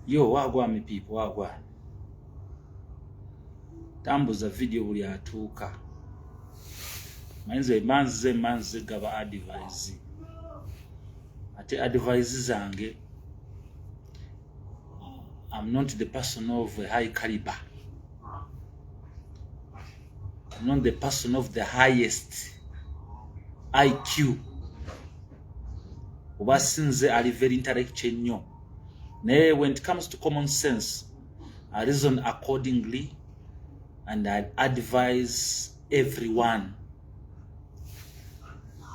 Yo, wagwan mi people, wagwan. Tambuza video buli atuuka. Manze manze manze gaba advise. Ate advise zange, I'm not the person of a high caliber. I'm not the person of the highest IQ. Oba sinze ali very intellectual nnyo. Naye when it comes to common sense, I reason accordingly and I advise everyone.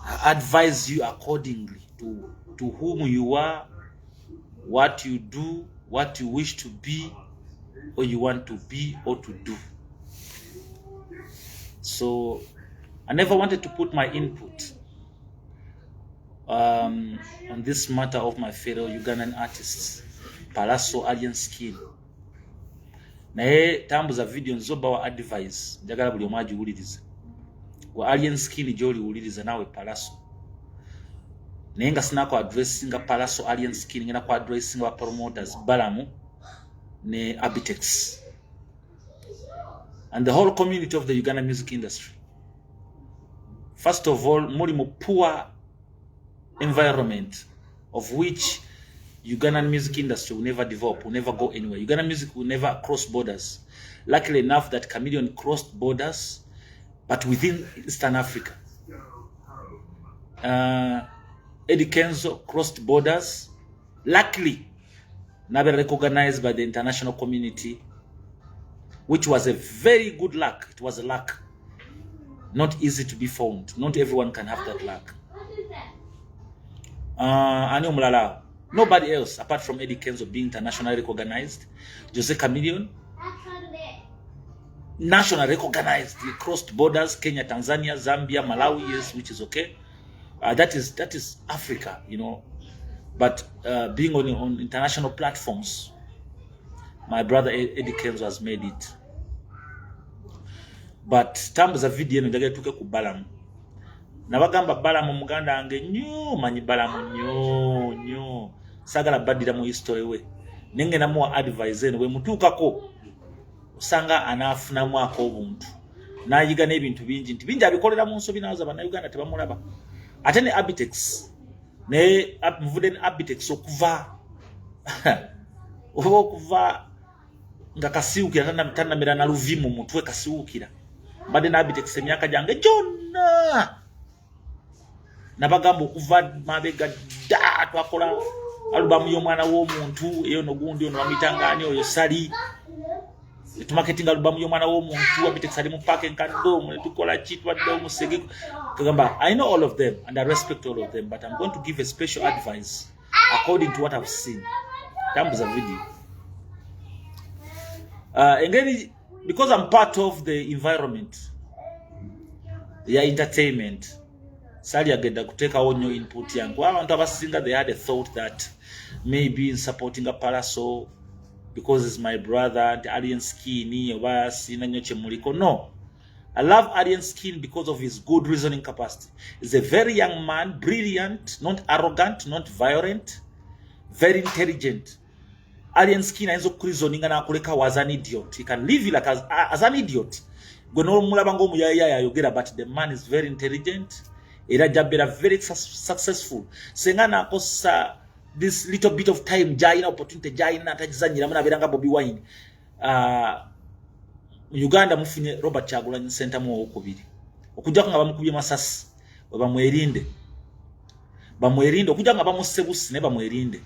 I advise you accordingly to whom you are, what you do, what you wish to be, or you want to be or to do. So I never wanted to put my input on this matter of my fellow Ugandan artists, Pallaso, Alien Skin. Naye tambuza video nzobawa advice, njagala buli omu agiwulirize. Gwe Alien Skin gy'oliwuliriza, naawe Pallaso. Naye nga sinako addressinga Pallaso, Alien Skin, ngenda ku addressinga ba promoters Balamu ne Abitex and the whole community of the Uganda music industry. First of all, muli mu poor environment of which Ugandan music industry will never develop, will never go anywhere. Ugandan music will never cross borders. Luckily enough that Chameleon crossed borders, but within Eastern Africa. Eddie Kenzo crossed borders. Luckily, never recognized by the international community, which was a very good luck. It was a luck. Not easy to be found. Not everyone can have that luck. Ani omulala? Nobody else apart from Eddie Kenzo being internationally recognized. Jose Chameleone, nationally recognized. He crossed borders, Kenya, Tanzania, Zambia, Malawi, yes, which is okay. That is Africa. But being on international platforms, my brother Eddie Kenzo has made it. But tambuza video eno, njagala tuke ku Balamu. Nabagamba Balamu muganda wange nnyo, manyi Balamu nnyo nnyo. Saagala baddira mu history we. Naye ngenda muwa advice eno, bwe mutuukako osanga anaafunamu ak'obuntu n'ayiga n'ebintu bingi, nti bingi abikolera mu nsobi, nawoza Bannayuganda tebamulaba. Ate ne Abitex, naye nvudde ne Abitex okuva oba okuva nga kasiwukira, tannamera na luvi mu mutwe, kasiwukira. Mbadde ne Abitex emyaka gyange gyonna. Nabagamba okuva mabega dda, twakola alubamu y'Omwana w'Omuntu eyo, nogundi ono bamuyitanga ani oyo, Sali, tumarketing alubamu y'Omwana w'Omuntu. Abitex ali mu paaka enkadde, netukola ki, twadde omusege. Kagamba I know all of them and I respect all of them, but I'm going to give a special advice according to what I've seen. Tambuza video. Engeri, because I'm part of the environment ya entertainment, sali agenda kuteekawo nnyo input yange, kuba abantu abasinga, they had a thought that maybe in supporting a Pallaso because is my brother, nti Alien Skin oba sina nnyo kyemuliko. No, I love Alien Skin because of his good reasoning capacity. He's a very young man, brilliant, not arrogant, not violent, very intelligent. Alien Skin ayinza okureasoninga n'akuleka as an idiot. He can leave you like as an idiot, gwe n'omulaba ng'omuyayaya ayogera, but the man is very intelligent, era ajja beera very successful senga n'akozesa this little bit of time gy'alina, opportunity gy'alina, atagizanyiramu nabeera nga Bobi Wine. Mu Uganda mufunye Robert Kyagulanyi Sentamu owokubiri, okujjako nga bamukubye masasi. We bamwerinde, bamwerinde, okujja nga bamusse busi, naye bamwerinde.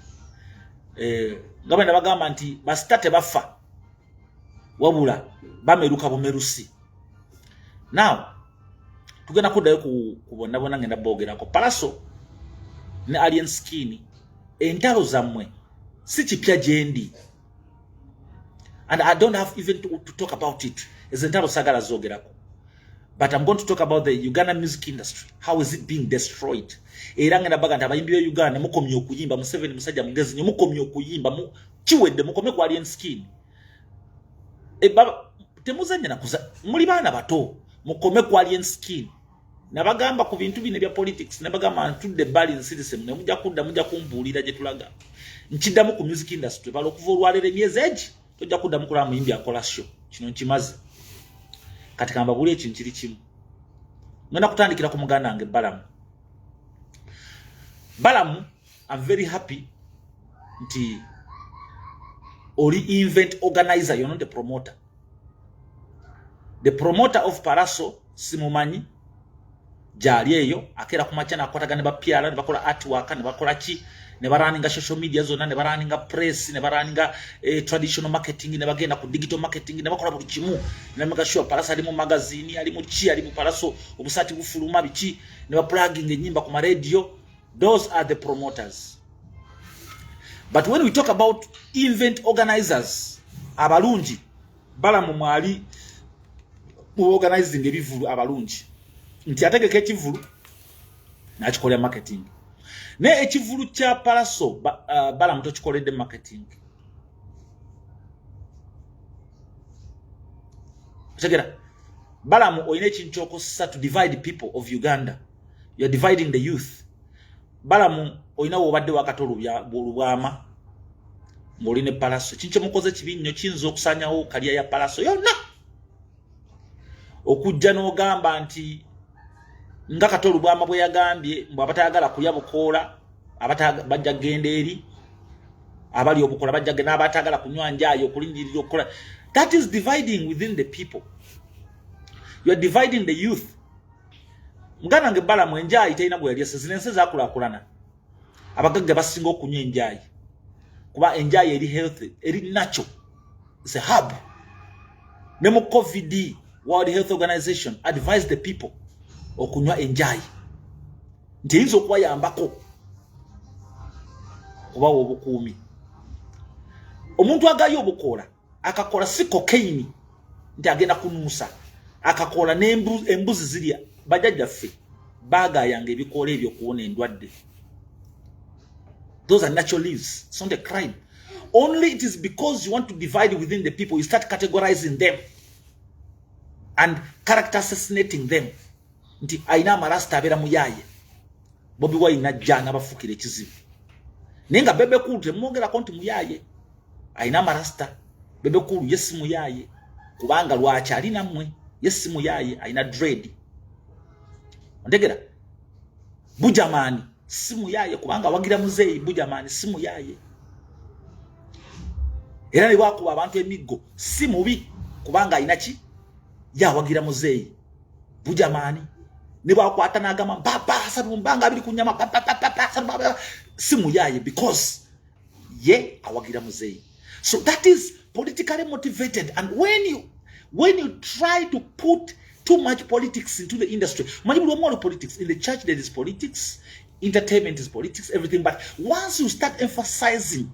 Nga bwenda bagamba nti basita tebafa, wabula bameruka bumerusi. Now tugenda kuddayo ku bonna bonna, ngenda boogerako. Pallaso ne Alien Skin, entalo zammwe si kipya gyendi and I don't have even to talk about it. Ezo entalo saagala zoogerako, but I'm going to talk about the Uganda music industry. How is it being destroyed? Era ngenda baga nti abayimbi be Uganda, mukomye okuyimba. Museveni musajja mugezi nnyo, mukomye okuyimba, kiwedde, mukome ku Alien Skin. E, baba, temuzannya nakuza, muli baana bato, mukome ku Alien Skin. Nabagamba ku bintu bino ebya politics, nabagamba ntudde ebbali, nsirise, ne mujja kudda, mujja kumbuulira gye tulaga. Nkiddamu ku music industry, bala okuva olwaleero emyezi egi tojja kuddamu kulaba muyimbi akola show. Kino nkimaze. Kati kambabuulire ekintu kiri kimu. Ngenda kutandikira ku muganda wange Balamu. Balamu, I'm very happy nti oli event organizer, you're not the promoter. The promoter of Pallaso simumanyi gyali eyo, akeera ku makya nakwatagana ne bapiara, ne bakola artwork, ne bakola ki, ne barunninga social media zonna, ne barunninga press, ne barunninga traditional marketing, ne bagenda ku digital marketing, ne bakola buli kimu, ne make sure Pallaso ali mu magazine, ali mu ki, ali mu Pallaso, obusaati bufuluma, biki, ne baplugging ennyimba ku maradio. Those are the promoters. But when we talk about event organizers abalungi, Balamu mwali mu organizing ebivulu abalungi, nti ategeka ekivulu nakikolera marketing. Naye ekivulu kya Pallaso, Balamu, tokikoledde marketing. Otegera, Balamu, olina ekintu kyokozesa to divide people of Uganda. You are dividing the youth. Balamu, olina wobadde wakati olubwama ng'oli ne Pallaso. Ekintu kyemukoze kibi nnyo, kiyinza okusanyawo career ya Pallaso yonna. Okujja n'ogamba nti nga Kato Olubwama bwe yagambye mbu abatayagala kulya bukoola bajja kugenda eri, abali obukola bajja genda, n'abatagala kunywa njaayo okulindirira okukola. That is dividing within the people. You are dividing the youth. Muganda wange Balamu, enjaayi terina gwe yali. Zino ensi zakulaakulana, abagagga basinga okunywa enjaayi kuba enjaayi eri healthy, eri natural, it's a herb. Ne mu COVID, World Health Organization advised the people okunywa enjaayi nti eyinza okubayambako kubawa obukuumi. Omuntu agayo obukoola akakola si cocaine nti agenda kunuusa akakola n'embuzi zirya. Bajjajjaffe baagayanga ebikoola ebyo okuwona endwadde. Those are natural leaves. It's not a crime. Only it is because you want to divide within the people, you start categorizing them and character assassinating them nti ayina amarasita, abeera muyaaye. Bobi Wine najja n'abafuukira ekizibu, naye nga Bebe Cool temumwogerako nti muyaaye ayina amarasita. Bebe Cool ye si muyaaye, kubanga lwaki ali nammwe? Ye si muyaaye, ayina dread. Ontegera? Bujamani si muyaaye kubanga awagira muzeeyi. Bujamani si muyaaye, era ne bwakuba abantu emiggo si mubi kubanga ayina ki? Yawagira muzeeyi. Bujamani ne bwakwata n'agamba baba asatu mbanga abiri ku nyama, si muyaaye because ye awagira muzeeyi. So that is politically motivated, and when you try to put too much politics into the industry, manyi buli omu wali politics. In the church there is politics, entertainment is politics, everything. But once you start emphasizing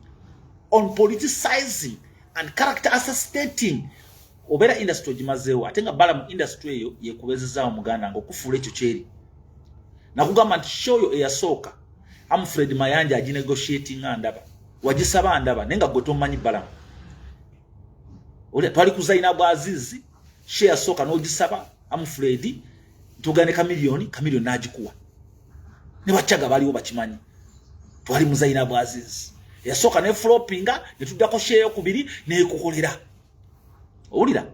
on politicizing and character assassinating, obeera industry ogimazeewo. Ate nga bala mu industry eyo yekubezezaawo muganda nga okufuula ekyo kyeri. Nakugamba nti show yo eyasooka Amfred Mayanja aginegotiatinga, ndaba wagisaba, ndaba, naye nga gwe tomanyi. Balamu, twali ku Zainabu Azizi, show eyasooka n'ogisaba Amfred, ntugane Kamiliyoni, Kamiliyoni n'agikuwa, ne bacaga baliwo bakimanyi. Twali mu Zainabu Azizi eyasooka ne floppinga, ne tuddako show eyokubiri nekukolera. Owulira?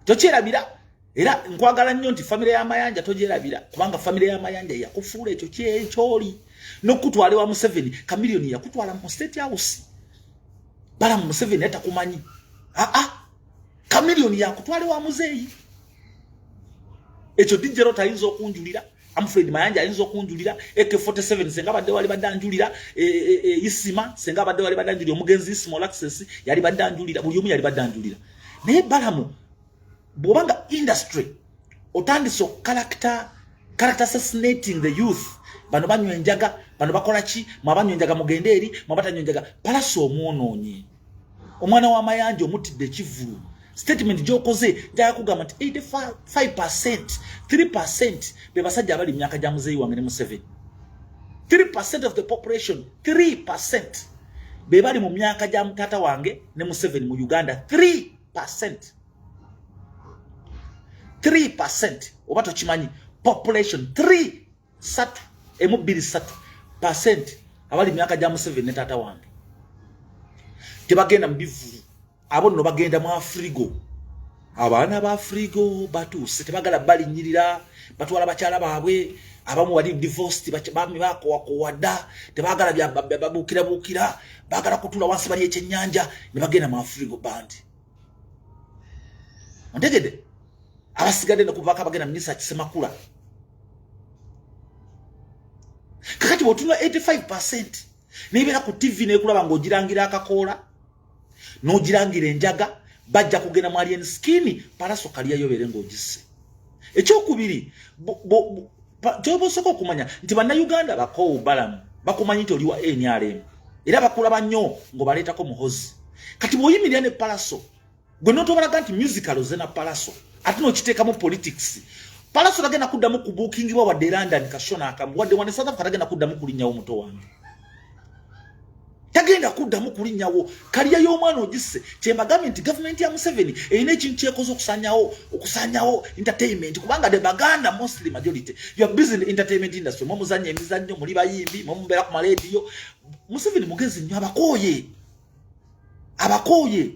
Tokyerabira. Era nkwagala nnyo nti famire y'Amayanja togyerabira, kubanga famire y'Amayanja yakufuula ekyo kyekyoli nokutwala ewa Museveni. Kamiliyoni yakutwala mu State House. Balamu, Museveni naye takumanyi. Aa, Kamiliyoni yakutwala ewa muzeeyi. Ekyo DJ Rot ayinza okunjulira, Amfred Mayanja ayinza okunjulira, AK47 senga badde wali badde anjulira, Isima senga badde wali badde anjulira, omugenzi Isima Olaxess yali badde anjulira, buli omu yali badde anjulira. Naye Balamu, bw'obanga industry otandise character assassinating the youth, bano banywa enjaga, bano bakola ki, mwabanywa enjaga mugende eri, mwabatanywa enjaga. Pallaso omwonoonye, omwana w'Amayanja omutidde ekivulu. Statement gyokoze njagala kugamba nti 85, 3 be basajja abali mu myaka gya muzeeyi wange ne Museveni. 3 of the population, 3 be bali mu myaka gya mutaata wange ne Museveni mu Uganda. 3, 3. Oba tokimanyi, population, 3, 3, 1, 2, 3% abali myaka gya Museveni ne taata wange tebagenda mu bivulu. Abo nno bagenda mu Afrigo. Abaana ba Afrigo batuuse, tebagala balinnyirira, batwala bakyala baabwe. Abamu bali divorced, bami bakowakowa dda, tebagala babuukirabuukira, baagala kutuula wansi bali ekyennyanja ne bagenda mu Afrigo Band. Ontegedde? Abasigadde nekuvaako abagenda minisa Kisemakula. Kakati bw'otunula 85% nebeera ku TV nekulaba ng'ogirangira akakoola n'ogirangira enjaga, bajja kugenda mu Alien Skin. Pallaso kaliyayo beere ng'ogisse. Ekyokubiri, kyoba osooka okumanya nti Bannayuganda bakoowu. Balamu bakumanyi nti oli wa NRM era bakulaba nnyo ng'obaleetako Muhozi. Kati bw'oyimirira ne Pallaso, gwe notobalaga nti musical oze na Pallaso, ate n'okiteekamu politics, Pallaso tagenda kuddamu kubuukingibwa wadde London kashona akamu, wadde wane South Africa tagenda kuddamu kulinnyawo. Muto wange tagenda kuddamu kulinnyawo. Kaliya y'omwana ogisse. Kyembagambye nti gavumenti ya Museveni erina ekintu kyekoze okusanyawo entertainment, kubanga the Baganda, mostly majority, you are busy in the entertainment industry. Mumuzanya emizannyo, muli bayimbi, mumubeera ku malediyo. Museveni mugezi nnyo, abakooye, abakooye.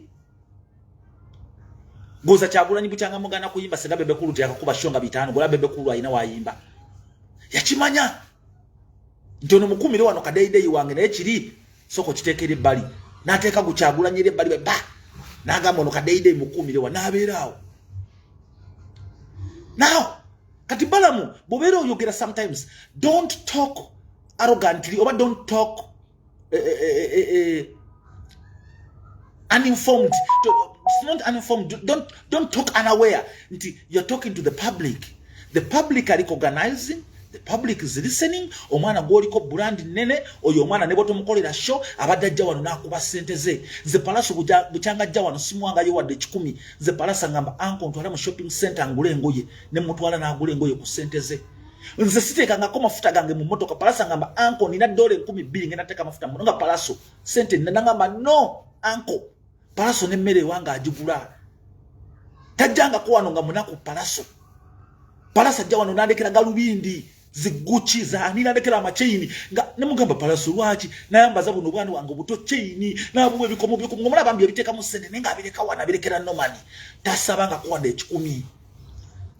Goza Kyagulanyi bukyanga mugana kuyimba, senga Bebe Cool teyakakuba show nga 500. Gola Bebe Cool alina wayimba, yakimanya nti ono mukumire wano kadeideyi wange, naye kiri soko kiteekera ebbali, n'ateeka guKyagulanyi era ebbali ba n'agamba ono kadeideyi mukumire wa n'abeera awo. Now kati Balamu, bw'obeera oyogera, sometimes don't talk arrogantly oba don't talk uninformed. It's not uninformed. Don't talk unaware nti you're talking to the public. The public are recognizing, the public is listening. Omwana gwoliko brand nene oyo omwana ne bwotomukolera show, abadde ajja wano n'akuba ssente ze. Nze Pallaso bukyanga ajja wano simuwangayo wadde 100. Nze Pallaso ngamba, "Uncle, ntwale mu shopping center ngule engoye," ne mutwala n'agula engoye ku ssente ze. Nze siteekangako mafuta gange mu mmotoka. Pallaso ngamba, "Uncle, nina $2,000, ngenda teeka mafuta mu." Nga Pallaso sente nangamba, "No, uncle." Pallaso n'emmere ewange agigula, tajjangako wano nga munaku. Pallaso, Pallaso ajja wano nandekera galubindi ziguki zani, nandekera amachaini, nga nemugamba, "Pallaso, lwaki?" Nayambaza buno obwana wange obuto chaini, nabuwa ebikomo bikomo, ngomulaba mbi ebiteekamu sente, naye nga abireka wano, abirekera nomani, tasabanga kuwadde 100.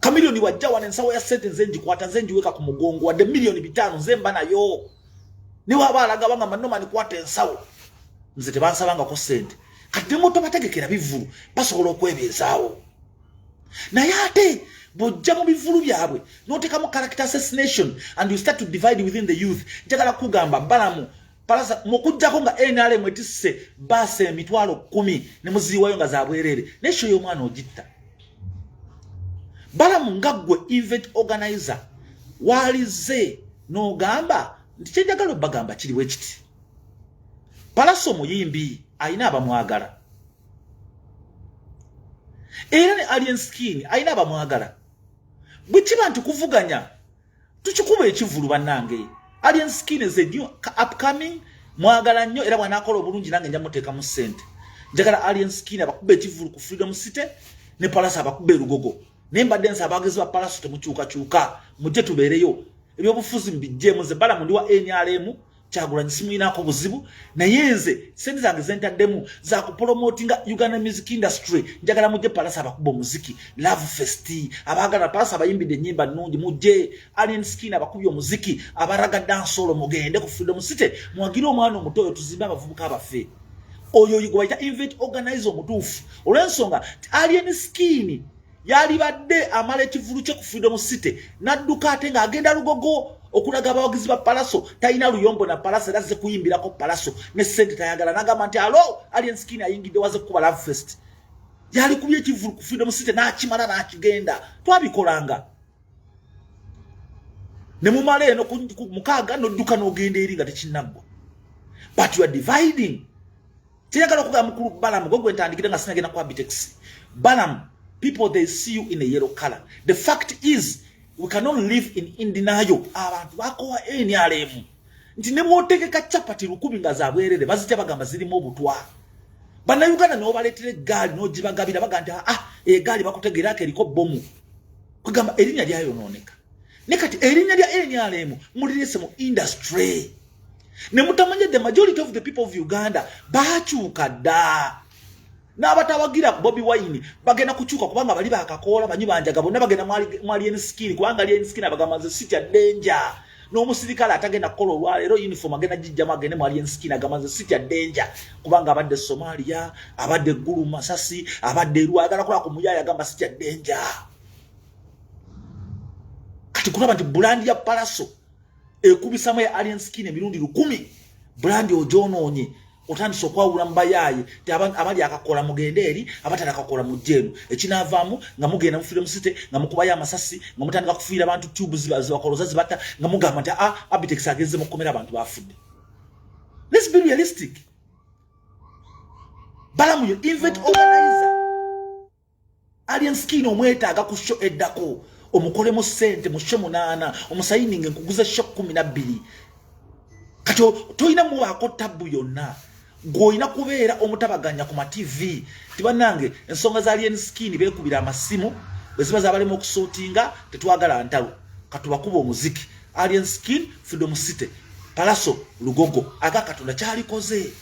Chameleone wajja wano, ensawo ya sente nze ngikwata, nze ngiweka ku mugongo, wadde 5 miliyoni nze mba nayo. Niwaba alaga bangamba, "Nomani, kwata ensawo." Nze tebansabangako sente. Kati nemoto bategekera bivulu, basobola okwebeezaawo, naye ate bw'ojja mu bivulu byabwe n'oteekamu character assassination and you start to divide within the youth. Njagala kugamba Balamu, Pallaso mukugjako nga NRM etisse baasa 10,000 ne muziyiwayo nga zabwereere, naye show y'omwana ogitta. Balamu, nga ggwe event organizer, waalize n'ogamba nti kyenjagala obbagamba kiriwo ekiti: Pallaso muyimbi ayina abamwagala, era ne Alien Skin ayina abamwagala. Bwe kiba nti kuvuganya, tukikuba ekivulu. Bannange, Alien Skin is a new upcoming, mwagala nnyo, era bw'anaakola obulungi nange nja muteekamu ssente. Njagala Alien Skin abakuba ekivulu ku Freedom City ne Pallaso abakuba erugogo. Naye mbadde nsi abagezi ba Pallaso, temukyukakyuka, mujje tubeereyo. Ebyobufuzi mbijjeemu. Nze Balamu ndi wa NRM, Kyagulanyi simuyinaako buzibu, naye nze sente zange zentaddemu zakupromotinga Uganda music industry. Njagala mujje, Pallaso abakuba omuziki, Love Fest. Abaagala Pallaso, abayimbidde ennyimba nnungi, mujje. Alien Skin abakubye omuziki, abaraga dancehall, mugende ku Freedom City muwagire omwana omuto oyo, tuzimbe abavubuka baffe. Oyo gwe bayita event organizer omutuufu, olw'ensonga ti Alien Skin yalibadde amala ekivulu kye ku Freedom City n'adduka ate ng'agenda Lugogo okulaga abawagizi ba Pallaso. Talina luyombo na Pallaso, era azze kuyimbirako Pallaso, ne sente tayagala. N'agamba nti alo Alien Skin ayingidde, waze kukuba Love Fest. Yalikubye ekivulu ku Freedom City n'akimala n'akigenda. Twabikolanga ne mumala eno ku 6 n'odduka n'ogenda eri nga tekinnaggwa, but you are dividing. Kyeyagala okugamba mukulu Balamu, gwe gwe ntandikire nga sinagenda ku Abitex. Balamu, people, they see you in a yellow color. The fact is we cannot live in denial. Abantu bakowa NRM nti ne bw'otegeka capati 1,000 nga zabwerere, bazitya, bagamba zirimu obutwa. Bannayuganda n'obaleetera eggaali n'ogibagabira, baga nti, "Ah, egaali bakutegeerako eriko bomu." Kugamba erinnya lyayonooneka. Ne kati erinnya lya NRM mulirese mu industry ne mutamanya the majority of the people of Uganda baakyuka dda. N'abatawagira Bobi Wine bagenda kukyuka kubanga bali bakakoola, banywi banjaga, bonna bagenda mu Alien Skin, kubanga Alien Skin abagamba nze sitya danger. N'omusirikale atagenda kukola olwaleero uniform agenda gijjamu agende mu Alien Skin, agamba nze sitya danger, kubanga abadde Somalia, abadde Gulu Masasi, abadde Erwa, agala kola ku muyaaya, agamba sitya danger. Kati kulaba nti brand ya Pallaso ekubisamu ya Alien Skin emirundi 1000, brand ogyonoonye, otandise okwawula mu bayaaye ti abali akakola mugende eri, abatali akakola mujje eno. Ekinaavaamu nga mugenda mufiire musite, nga mukubayo amasasi, nga mutandika kufiira abantu tube zibakoloza zibatta, nga mugamba nti a Abitex agenze mukomera, abantu bafudde. Let's be realistic. Balamu, yo event organizer, Alien Skin omwetaaga ku show eddako, omukolemu ssente mu show 8, omusayininge nkuguza show 12. Kati tolina mubaako tabbu yonna, gw'olina kubeera omutabaganya ku ma TV ti bannange ensonga za Alien Skin beekubira amasimu bwe ziba zabalema okusootinga, tetwagala ntalo, katubakuba omuziki. Alien Skin, Freedom City, Pallaso, Lugogo, aga Katonda kyalikoze.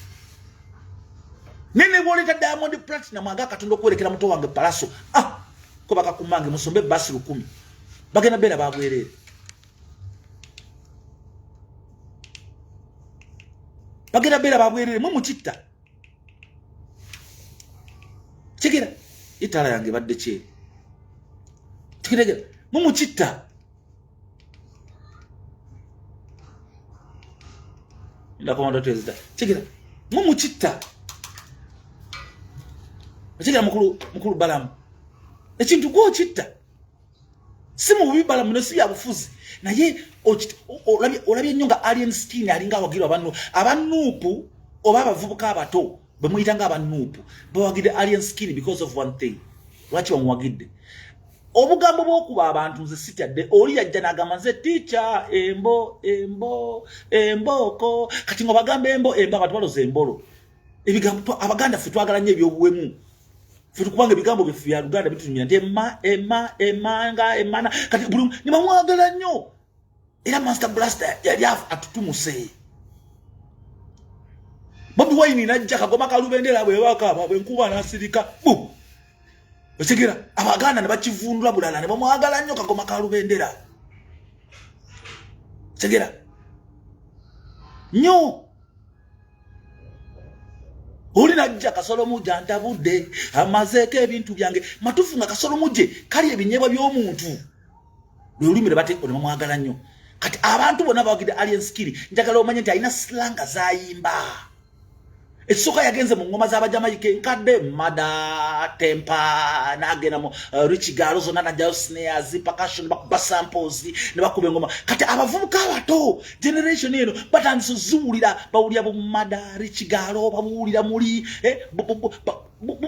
Nene bwoleta Diamond Platinum, aga Katonda okwerekera muto wange Pallaso, ah, ko bakakumange musombe basi 1000, bagenda beera babwerere. Bagenda beera babwerere. Mwe mukitta kigera itaala yange badde kyeru kitegera, mwe mukitta kigera, mwe mukitta kigera. Mukulu Balamu, ekintu gwokitta si mu bubi, Balamu, no si bya bufuzi, naye olabye nnyo nga Alien Skin alinga awagirwa abannu abanuupu oba abavubuka abato bwe muyita nga abanuupu bawagidde Alien Skin because of one thing. Lwaki bamuwagidde? Obugambo bw'okuba abantu nze sityadde. Oli yajja n'agamba nze tica embo embo embooko. Kati nga bagamba embo embo, abantu baloza embolo. Ebigambo Abaganda ffe twagala nnyo ebyobuwemu ffe, tukubanga ebigambo byaffe bya Luganda bitunyumira nti ema ema emanga emana. Kati buli ne bamwagala nnyo, era Master Blaster yali atutumuse. Bobi Wine najja kagoma kalubendera bwe bakaaba bwe nkuba n'asirika bu okigira, Abaganda ne bakivundula bulala ne bamwagala nnyo kagoma kalubendera kigira nnyo. Oli najja kasolo mujja ntabudde amazeeko ebintu byange matufu, nga kasolo mujje kali ebinyeebwa by'omuntu lwe lulimi lwe bate ne bamwagala nnyo. Kati abantu bonna bawagidde Alien Skin. Njagala omanye nti alina slang zayimba. Ekisooka, yagenze mu ngoma z'Abajamaika enkadde, mada tempa, n'agenda mu Rich Galo zonna, najjayo snares, percussion, bakuba samples ne bakuba engoma. Kati abavubuka abato generation eno batandise oziwulira, bawulira bumada Rich Galo, babuwulira muli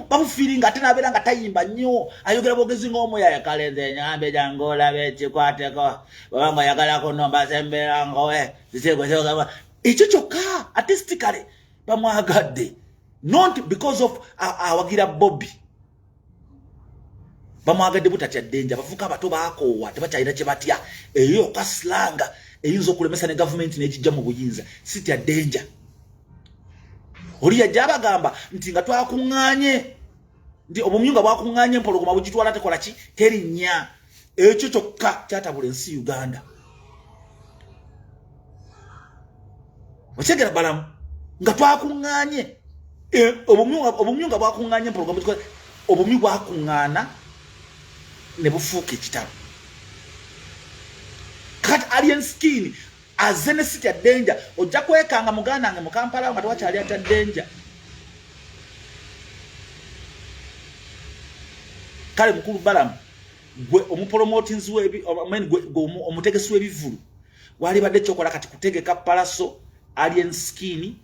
babufiiringa. Ate nabeera nga tayimba nnyo, ayogera bwogezi ng'omuyaya. Kale nze nyambe jangu olabe ekikwateko, bwaba nga oyagalako nombaza embeera ngowe zitegoa ekyo kyokka. Artistically bamwagadde, not because of awagira Bobby, bamwagadde butatya ddenja. Abavubuka abato bakoowa, tebakyalina kye batya. Eyo yokka slang eyinza okulemesa ne gavumenti n'ekijja mu buyinza, sitya ddenja. Oli yajja abagamba nti nga twakuŋŋaanye, nti obumyu nga bwakuŋŋaanye empologoma bugitwala tekola ki, terinnya. Ekyo kyokka kyatabula ensi Uganda. Okyegera Balamu, nga twakuŋŋaanye obumyu nga bwakuŋŋaanye empologoma, obumyu bwakuŋŋaana ne bufuuka ekitabo. Kati Alien Skin aze ne sitya danger, ojja kwekanga muganda wange mu Kampala nga tewakyali atya danger. Kale mukulu Balamu, gwe omupromotinzi gwe omutegesi w'ebivulu, walibadde kyokola kati kutegeka Pallaso, Alien Skin,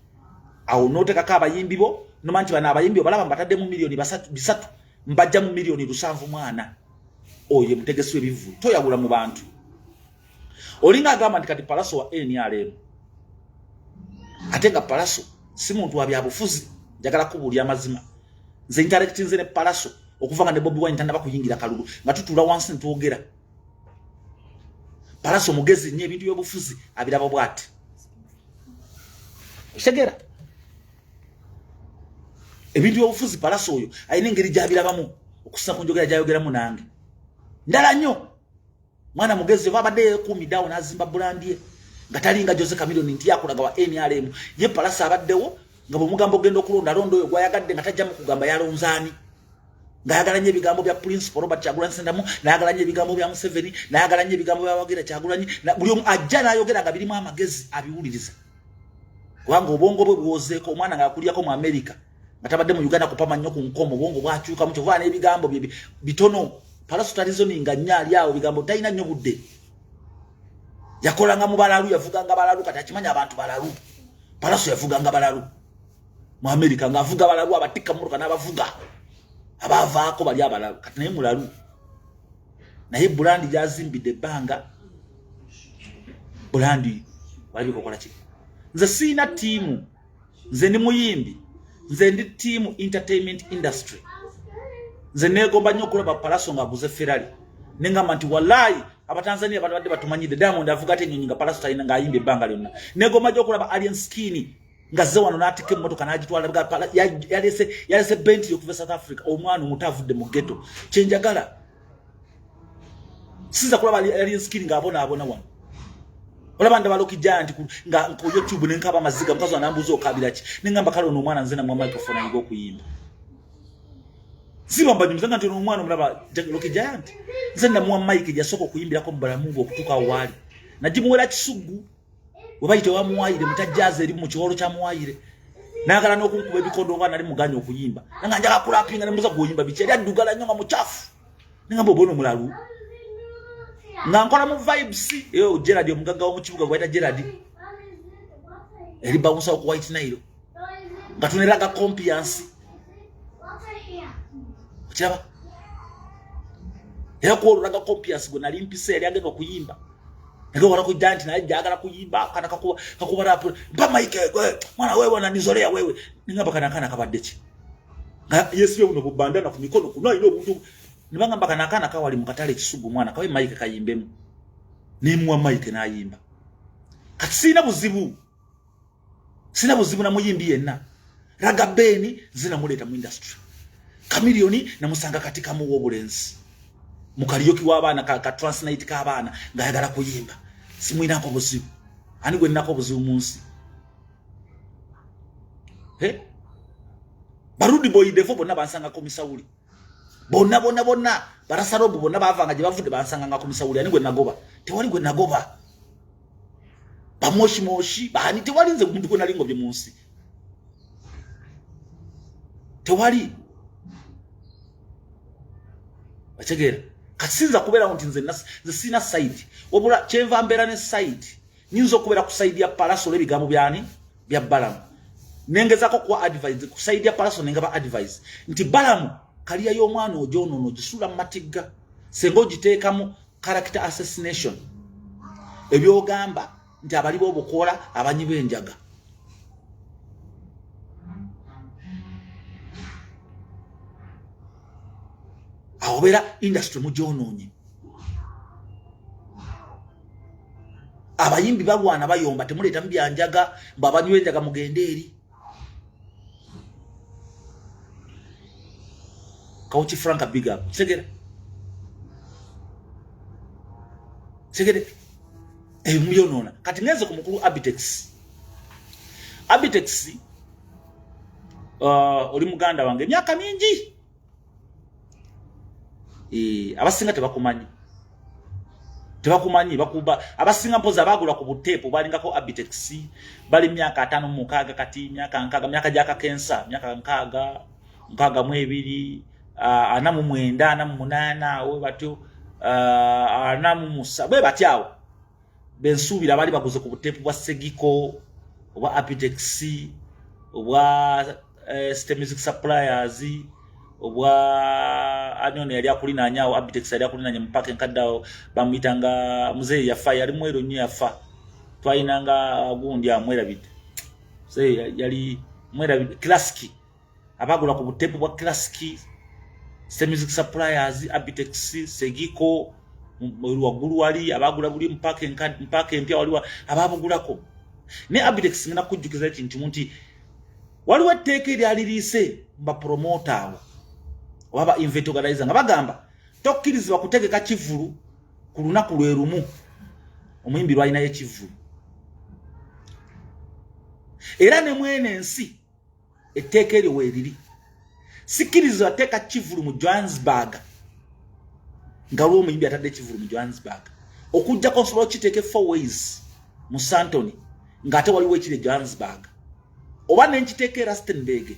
awo n'otekako abayimbi bo, noma nti bano abayimbi obalaba mbataddemu miliyoni 300, mbajja mu miliyoni 74. Oyo ye mutegesi w'ebivulu, toyawula mu bantu. Olinga agamba nti kati Pallaso wa NRM, ate nga Pallaso si muntu wa byabufuzi. Njagala kubuulya amazima, nze interactinze ne Pallaso okuva nga ne Bobi Wine tannaba kuyingira kalulu, nga tutuula wansi netwogera. Pallaso mugezi nnyo, ebintu by'obufuzi abiraba bw'ati. Okitegera? Ebintu by'obufuzi Pallaso oyo alina engeri gy'abirabamu okusinga ku njogera gy'ayogeramu nange. Ndala nnyo. Mwana mugezi, oba abadde yeekuumidde awo n'azimba brand ye nga talinga Jose Chameleone nti yakulaga wa NRM. Ye Pallaso abaddewo nga bwemugamba ogenda okulonda, londa oyo gwayagadde, nga tajjamu kugamba yalonzaani, ng'ayagala nnyo ebigambo bya Principal Robert Kyagulanyi Ssentamu, n'ayagala nnyo ebigambo bya Museveni, n'ayagala nnyo ebigambo bya Wagira Kyagulanyi. Buli omu ajja n'ayogera nga birimu amagezi, abiwuliriza kubanga obwongo bwe bwozeeko. Omwana ng'akulyako mu America, nga tabadde mu Uganda kupama nnyo ku nkomo, obwongo bwakyukamu, kyova n'ebigambo bye bitono. Pallaso tareasoninga nnyo, ali awo bigambo, talina nnyo budde. Yakolanga mu balalu, yavuganga balalu, kati akimanya abantu balalu. Pallaso yavuganga balalu mu America, ng'avuga balalu, abatikka mumotoka n'abavuga abaavaako bali abalalu. Kati naye mulalu, naye brand gyazimbidde ebbanga, brand walabika okola ki. Nze siina team, nze ndi muyimbi, nze ndi team entertainment industry. Nze neegomba nnyo okulaba Pallaso ng'aguze Ferrari, nengamba nti wallayi Abatanzania babadde batumanyidde. Diamond avuga ate ennyonyi nga Pallaso talina, ng'ayimba ebbanga lyonna. Negomba gyo okulaba Alien Skin nga zze wano n'atikka emmotoka n'agitwala, yalese Bentley okuva South Africa. Omwana omuto avudde mu ghetto, kyenjagala sinza kulaba Alien Skin ng'abonaabona wano. Olaba ndaba Rocky Giant nga ku YouTube nenkaba amaziga. Mukazi wanambuuza, "Okabira ki?" Nengamba, "Kale ono omwana nze namwa microphone ayiga okuyimba." Siba mbanyumiza nga nti ono omwana omulaba, Rocky Giant, nze namuwa mic gyasooka okuyimbirako mu bulamu bwe okutuuka waali. Nagimuwera Kisuggu we bayita wamuwayire mutajjaza eri mu kiwolo kya muwayire, nagala n'okunkuba ebikondo oba nali muganya okuyimba, nanga njaga kulapinga. Nemubuza, "Gwoyimba biki?" Yali addugala nnyo nga mukyafu. Nengamba, "Oba ono mulalu." Nga nkola mu Vibes eyo, Gerard omugagga w'omu kibuga gwaita Gerard, eri bawunsawo ku White Nile, nga tuneraga compliance. Okiraba era kwolulaga compliance gwe nali mpisa, yali agenda okuyimba naye wala kujja nti naye jagala kuyimba, kana kakuba rap, "Mpa mic mwana, wewe wananizolea wewe." Ningamba, "Kana kana kabadde ki?" Nga yesibye buno bubandana ku mikono kuno, alina obuntu. Nibangamba, "Kana kana kawali mu katale Kisugu, mwana kawe mic kayimbemu." Nemuwa mic n'ayimba. Kati sirina buzibu, sina buzibu na muyimbi yenna. Raga Beni zinamuleeta mu industry, Chameleone namusanga kati kamuwa obulenzi mu karaoke w'abaana ka transnight k'abaana ng'ayagala kuyimba, simwinako buzibu. Ani gwe nnako obuzibu mu nsi? Barudi Boy Defo bonna bansangako misawuli, bonna bonna bonna, barasarobu bonna bavanga gye bavudde, bansanganga ku misawuli. Ani gwe nagoba? Tewali gwe nagoba. Bamoshimoshi bani? Tewali. Nze omuntu gwe nali ngobye mu nsi tewali. Okitegeera? Kati sinza kubeerawo nti nze nze sirina side, wabula kyenva mbeera ne side, nyinza okubeera ku side ya Pallaso olw'ebigambo byani bya Balamu, nengezako kuwa advice ku side ya Pallaso, nengaba advice nti, "Balamu, career y'omwana ogyonoona, ogisuula mu matigga senga ogiteekamu character assassination, ebyogamba nti abali b'obukoola, abanyi b'enjaga." Awo obeera industry mugyonoonye. Abayimbi balwana, bayomba, temuleetamu byanjaga mbu abanywa enjaga mugende eri. Kawuki Frank, big up. Segere segere eyo muyonoona. Kati ngenze ku mukulu Abitex. Abitex, oli muganda wange emyaka mingi. Abasinga tebakumanyi, tebakumanyi, bakuba abasinga mpozi abagula ku buteepu balingako Abitex, bali myaka 56 kati, myaka 60, myaka gyakakensa, myaka 60, 62, 49, 48 awo batyo, 47 bwe batyo awo bensuubira abaali baguze ku buteepu bwa Segiko, obwa Abitex, obwa State Music Suppliers, obwa ani ono yali akulinaanya awo. Abitex yali akulinaanya mu paaka enkadde awo, bamuyitanga muzeeyi, yafa, yali mweru nnyo, yafa. Twalinanga gundi amwerabidde, muzeeyi yali mwerabidde, Classic, abagula ku buteepu bwa Classic, State Music Suppliers, Abitex, Segiko, Waggulu wali abagula buli mpaaka empya, waliwo ababugulako. Naye Abitex, ngenda kukujjukiza ekintu kimu nti waliwo etteeka eryaliriise bapromota awo oba ba event organizer nga bagamba tokkirizibwa kutegeka kivulu ku lunaku lwe lumu omuyimbi lwalinayo ekivulu. Era ne mwene ensi etteeka eryo weeriri. Sikkirizibwa teeka kivulu mu Johannesburg nga lwo omuyimbi atadde ekivulu mu Johannesburg, okugjako nsobola okukiteeka four ways mu Sandton ng'ate waliwo ekiri e Johannesburg, oba nenkiteeka e Rustenburg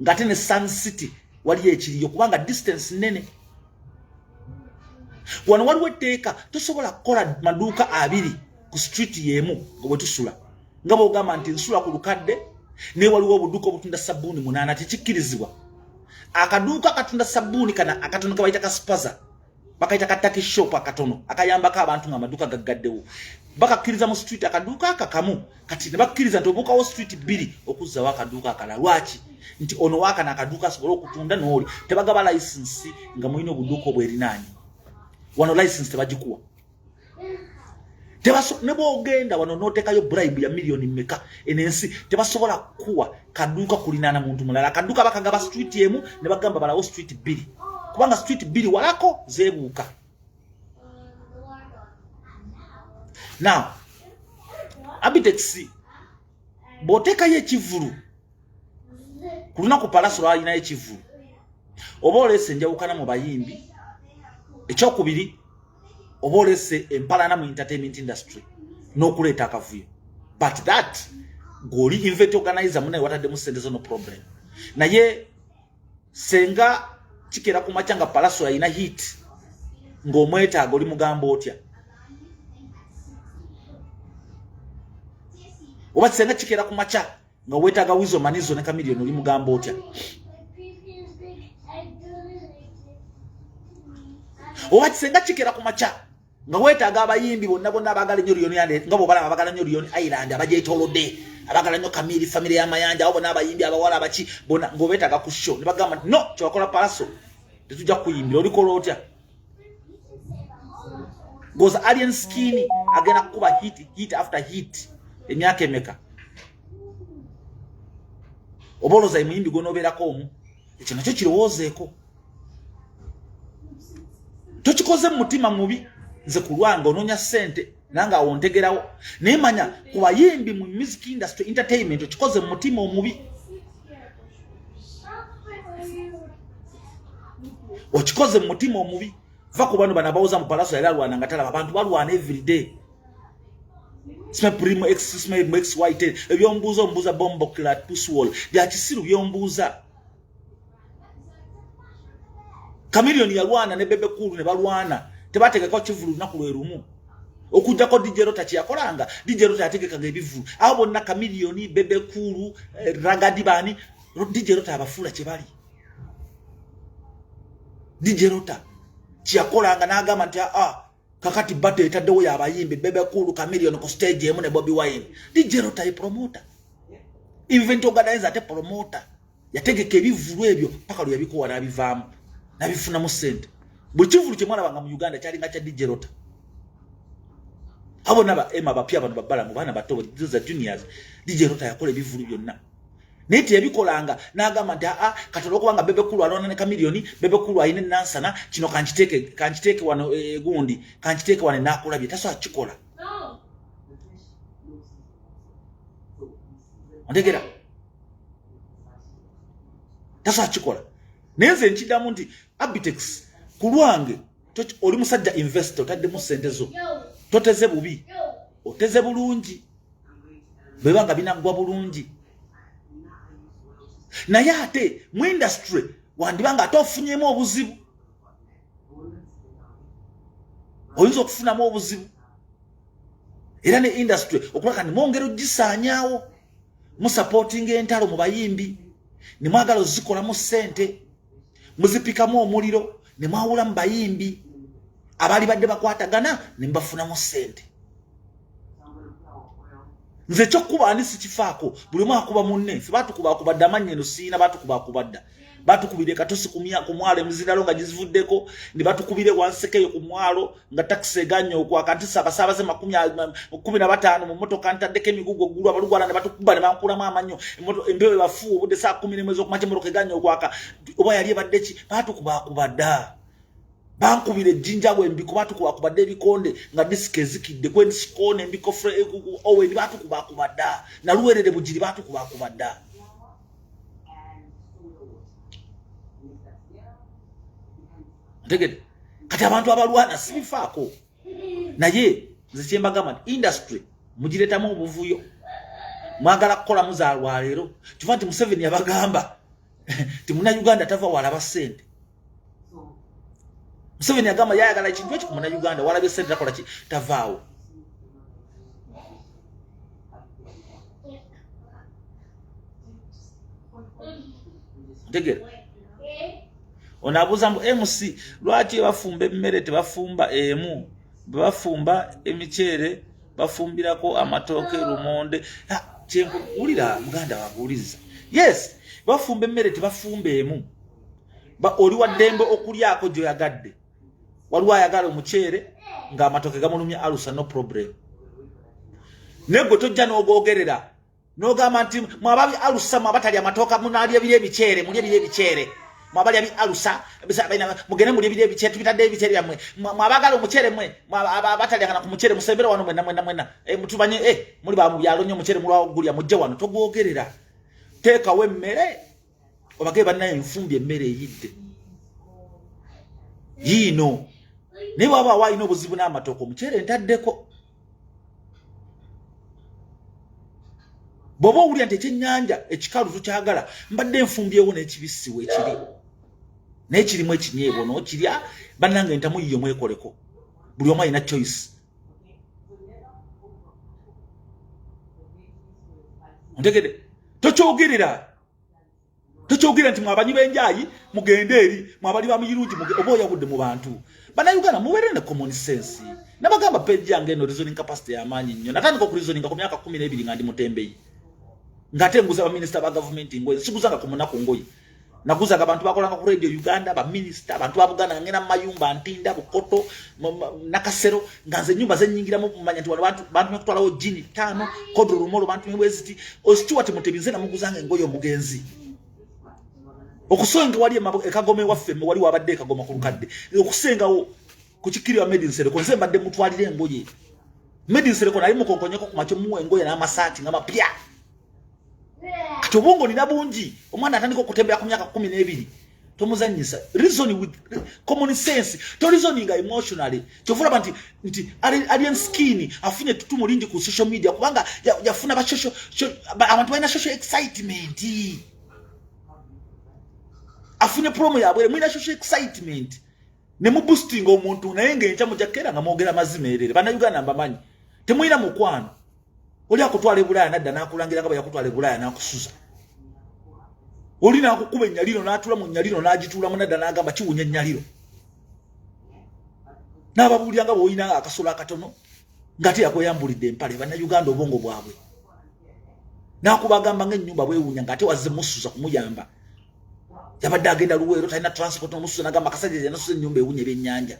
ng'ate ne Sun City waliyo ekiriyo, kubanga distance nene. Wano waliwo etteeka, tosobola kukola maduuka abiri ku street y'emu nga bwe tusula, nga bwogamba nti nsula ku lukadde naye waliwo obuduuka obutunda sabbuuni munaana. Tekikkirizibwa. Akaduuka akatunda sabbuuni kana akatono kebayita ka spaza, bakayita ka tuck shop, akatono akayambako abantu nga amaduuka gaggaddewo, bakakkiriza mu street akaduuka akakamu. Kati ne bakkiriza nti obuukawo street bbiri okuzzawo akaduuka akalala. Lwaki? Nti ono waakano akaduuka asobole okutunda n'oli. Tebagaba license nga mulina obuduuka obwerinaanye. Wano license tebagikuwa. Ne bwogenda wano n'oteekayo bribe ya miliyoni mmeka, eno ensi tebasobola kukuwa kaduuka kulinaana muntu mulala. Akaduuka bakagaba street emu ne bagamba balawo street bbiri, kubanga street bbiri walako zeebuuka. Now Abitex, bw'oteekayo ekivulu ku lunaku Pallaso lwalinayo ekivulu, oba oleese enjawukana mu bayimbi. Ekyokubiri, oba oleese empalana mu entertainment industry n'okuleeta akavuyo. But that gweoli event organizer, munaye wataddemu sente zo, no problem. Naye senga kikeera ku makya nga Pallaso yalina hit ng'omwetaaga, oli mugamba otya? Oba senga kikeera ku makya nga weetaaga Weasel Manizo ne Chameleone, oli mugamba otya? Oba kisenga kikeera ku makya nga weetaaga abayimbi bonna bonna abaagala ennyo Leone Island, nga bw'obalaba abaagala nnyo Leone Island, abagyetoolodde, abaagala nnyo Kamiri, famire y'amayanja, abo bonna abayimbi abawala abaki bonna ng'obeetaaga ku show, ne bagamba nti no, kyewakola Pallaso tetujja kukuyimbira, olikola otya? Goza Alien Skin agenda kukuba hit, hit after hit emyaka emeka? Oba olowooza muyimbi gw'onoobeerako omu? Ekyo nakyo kirowoozeeko. Tokikoze mu mutima mubi, nze ku lwange onoonya ssente nange awo ntegerawo, naye manya ku bayimbi mu music industry, entertainment, okikoze mu mutima omubi, okikoze mu mutima omubi. Va ku bano bano abawoza mu Pallaso yali alwana nga talaba. Abantu balwana everyday. Sima primo x, sima x y t, ebyombuuza ombuuza bomboclat puswol bya kisiru byombuuza. Chameleone yalwana ne Bebe Cool ne balwana, tebategeka kivulu lunaku lwe lumu, okujjako DJ Rota kyeyakolanga. DJ Rota yategekanga ebivulu abo bonna, Chameleone, Bebe Cool, Ragadi bani, DJ Rota abafuula kye bali. DJ Rota kyeyakolanga n'agamba nti aa kakati bato etaddewo yabayimbi Bebe Cool, Chameleone ku stage emu ne Bobi Wine. DJ Rota ye promoter, event organizer, ate promoter yategeka ebivulu ebyo paka lwe yabikowa n'abivaamu n'abifunamu ssente. Buli kivulu kye mwalabanga mu Uganda kyalinga kya DJ Rota. Abo naba ema bapya bano babalamu baana bato, those are juniors. DJ Rota yakola ebivulu byonna, naye teyabikolanga n'agamba nti aa kati olwokubanga Bebe Cool alwana ne Chameleone, Bebe Cool alina enansana, kino kankiteeke wano, gundi kankiteeke wano enaakulabye. Tasobola kukikola. Ontegera? Tasobola kukikola. Naye nze nkiddamu nti Abitex, ku lwange oli musajja investor, otaddemu ssente zo, toteze bubi, oteze bulungi, bweba nga binaggwa bulungi. Naye ate mu industry wandiba nga ate ofunyemu obuzibu, oyinza okufunamu obuzibu era ne industry okulaka nimwongera ogisaanyaawo. Musapootinga entalo mu bayimbi, ne mwagala ozikolamu ssente, muzipikamu omuliro ne mwawula mu bayimbi abaali badde bakwatagana ne mubafunamu ssente. Nze ekyokukuba ani sikifaako, buli omu akuba munne. Ffe batukuba akubadde amannya eno siina, batukuba akubadda. Batukubira ekatosi ku mwalo emizindalo nga gizivuddeko, ne batukubira ewansekeyo ku mwalo nga takisi eganye okwaka, ntisa abasaabaze 15 mu mmotoka, ntaddeko emigugu eggulu, abalugwala ne batukuba ne bankulamu amannyo, empewo ebafuuwa, obudde saa 11 ez'okumakya, emmotoka eganye okwaka, oba yali ebadde ki? Batukubakuba dda, bankubira ejjinja bwembiko, batukubakuba dda ebikonde nga disika ezikidde kwensikona embiko oweni, batukubakuba dda naluwerere bugiri, batukubakuba dda. Ntegede kati abantu abalwana sibifaako, naye nze kyembagamba nti industry mugiretamu obuvuyo, mwagala kukolamu za lwaleero. Kiva nti Museveni yabagamba nti Munauganda tava walaba ssente. Museveni yagamba yayagala ekintu ekyo ku Munauganda, walabye ssente takola ki, tavaawo. Ntegera ono abuuza mbu MC lwaki bafumba emmere tebafumba emu, bwe bafumba emiceere bafumbirako amatooke, lumonde? Kyenkuwulira muganda wange, wuliriza. Yes, bafumba emmere tebafumba emu. Oli wa ddembe okulyako gyoyagadde. Waliwo ayagala omuceere ng'amatooke gamulumya alusa, no problem. Naye gwe tojja n'ogoogerera n'ogamba nti mwababi alusa, mwabatali amatooka munalya biri emiceere, mulye biri emiceere, mwabalya bi alusa mugende mulye biri emiceere, tubitadde ebiceere byammwe, mwabagala omuceere mwe abatalyangana ku muceere musembere wano mwenna mwenna mwenna, mutubanye muli ba mu byalo nnyo, omuceere mulwawo gulya, mujje wano. Togwogerera, teekawo emmere obage bannaye nfumbi emmere eyidde yiino. Naye waba walina obuzibu n'amatooka, omuceere ntaddeko. Bw'oba owulira nti ekyennyanja ekikalu tokyagala, mbadde nfumbyewo n'ekibisi weekiri, naye kirimu ekinyeebwa n'okirya. Bannange entamu yiyo mwekoleko, buli omu alina choice. Ontegede, tokyogerera, tokyogerera nti mwabanyi b'enjayi mugende eri, mwabali ba muyirungi oba oyawudde mu bantu. Bannayuganda mubeere ne common sense. Nabagamba page yange eno reasoning capacity y'amaanyi nnyo. Natandika okureasoninga ku myaka 12 nga ndi mutembeyi, ng'ate nguza baminisita ba gavumenti ngoye, siguzanga ku munaku ngoye, naguzaga abantu bakolanga ku Radio Uganda, baminisita, abantu ba Buganda, nga ngenda mu mayumba Ntinda, Bukoto, Nakasero, nga nze ennyumba zenyingiramu mumanya nti wano bantumye kutwalawo jini 5, Kodro Lumolo bantumye bweziti, Stuart Mutebi nze namuguzanga engoye omugenzi. Okusenga wali ekagoma ewaffe, wali wabadde ekagoma ku lukadde, okusengawo ku kikiri wa Medi Nsereko, nze mbadde mutwalira engoye. Medi Nsereko naye mukonkonyeko ku makyo, muwa engoye n'amasaati nga mapya. Kati obwongo nina bungi. Omwana atandika okutembera ku myaka 12 tomuzanyisa. Reason with common sense, to reasoninga emotionally. Kyova olaba nti Alien Skin afunye ettutumu lingi ku social media, kubanga yafuna abantu balina social excitement. Afunye promo yabwere, mulina social excitement ne muboostinga omuntu, naye ng'enkya mujja kukeera nga mwogera mazima erere. Bannayuganda mbamanyi, temulina mukwano. Oli akutwala e Bulaaya nadda n'akulangira nga bwe yakutwala e Bulaaya n'akusuza. Oli n'akukuba ennyaliro n'atula mu nnyaliro n'agituulamu nadda n'agamba kiwunya ennyaliro, n'ababuulira nga bw'olina akasolo akatono ng'ate yakweyambulidde empale. Bannayuganda obwongo bwabwe n'akubagamba ng'ennyumba bwewunya ng'ate wazze musuza kumuyamba, yabadde agenda Luweero talina transport, nomusuza nagamba akasajja yanasuza ennyumba ewunya ebyennyanja,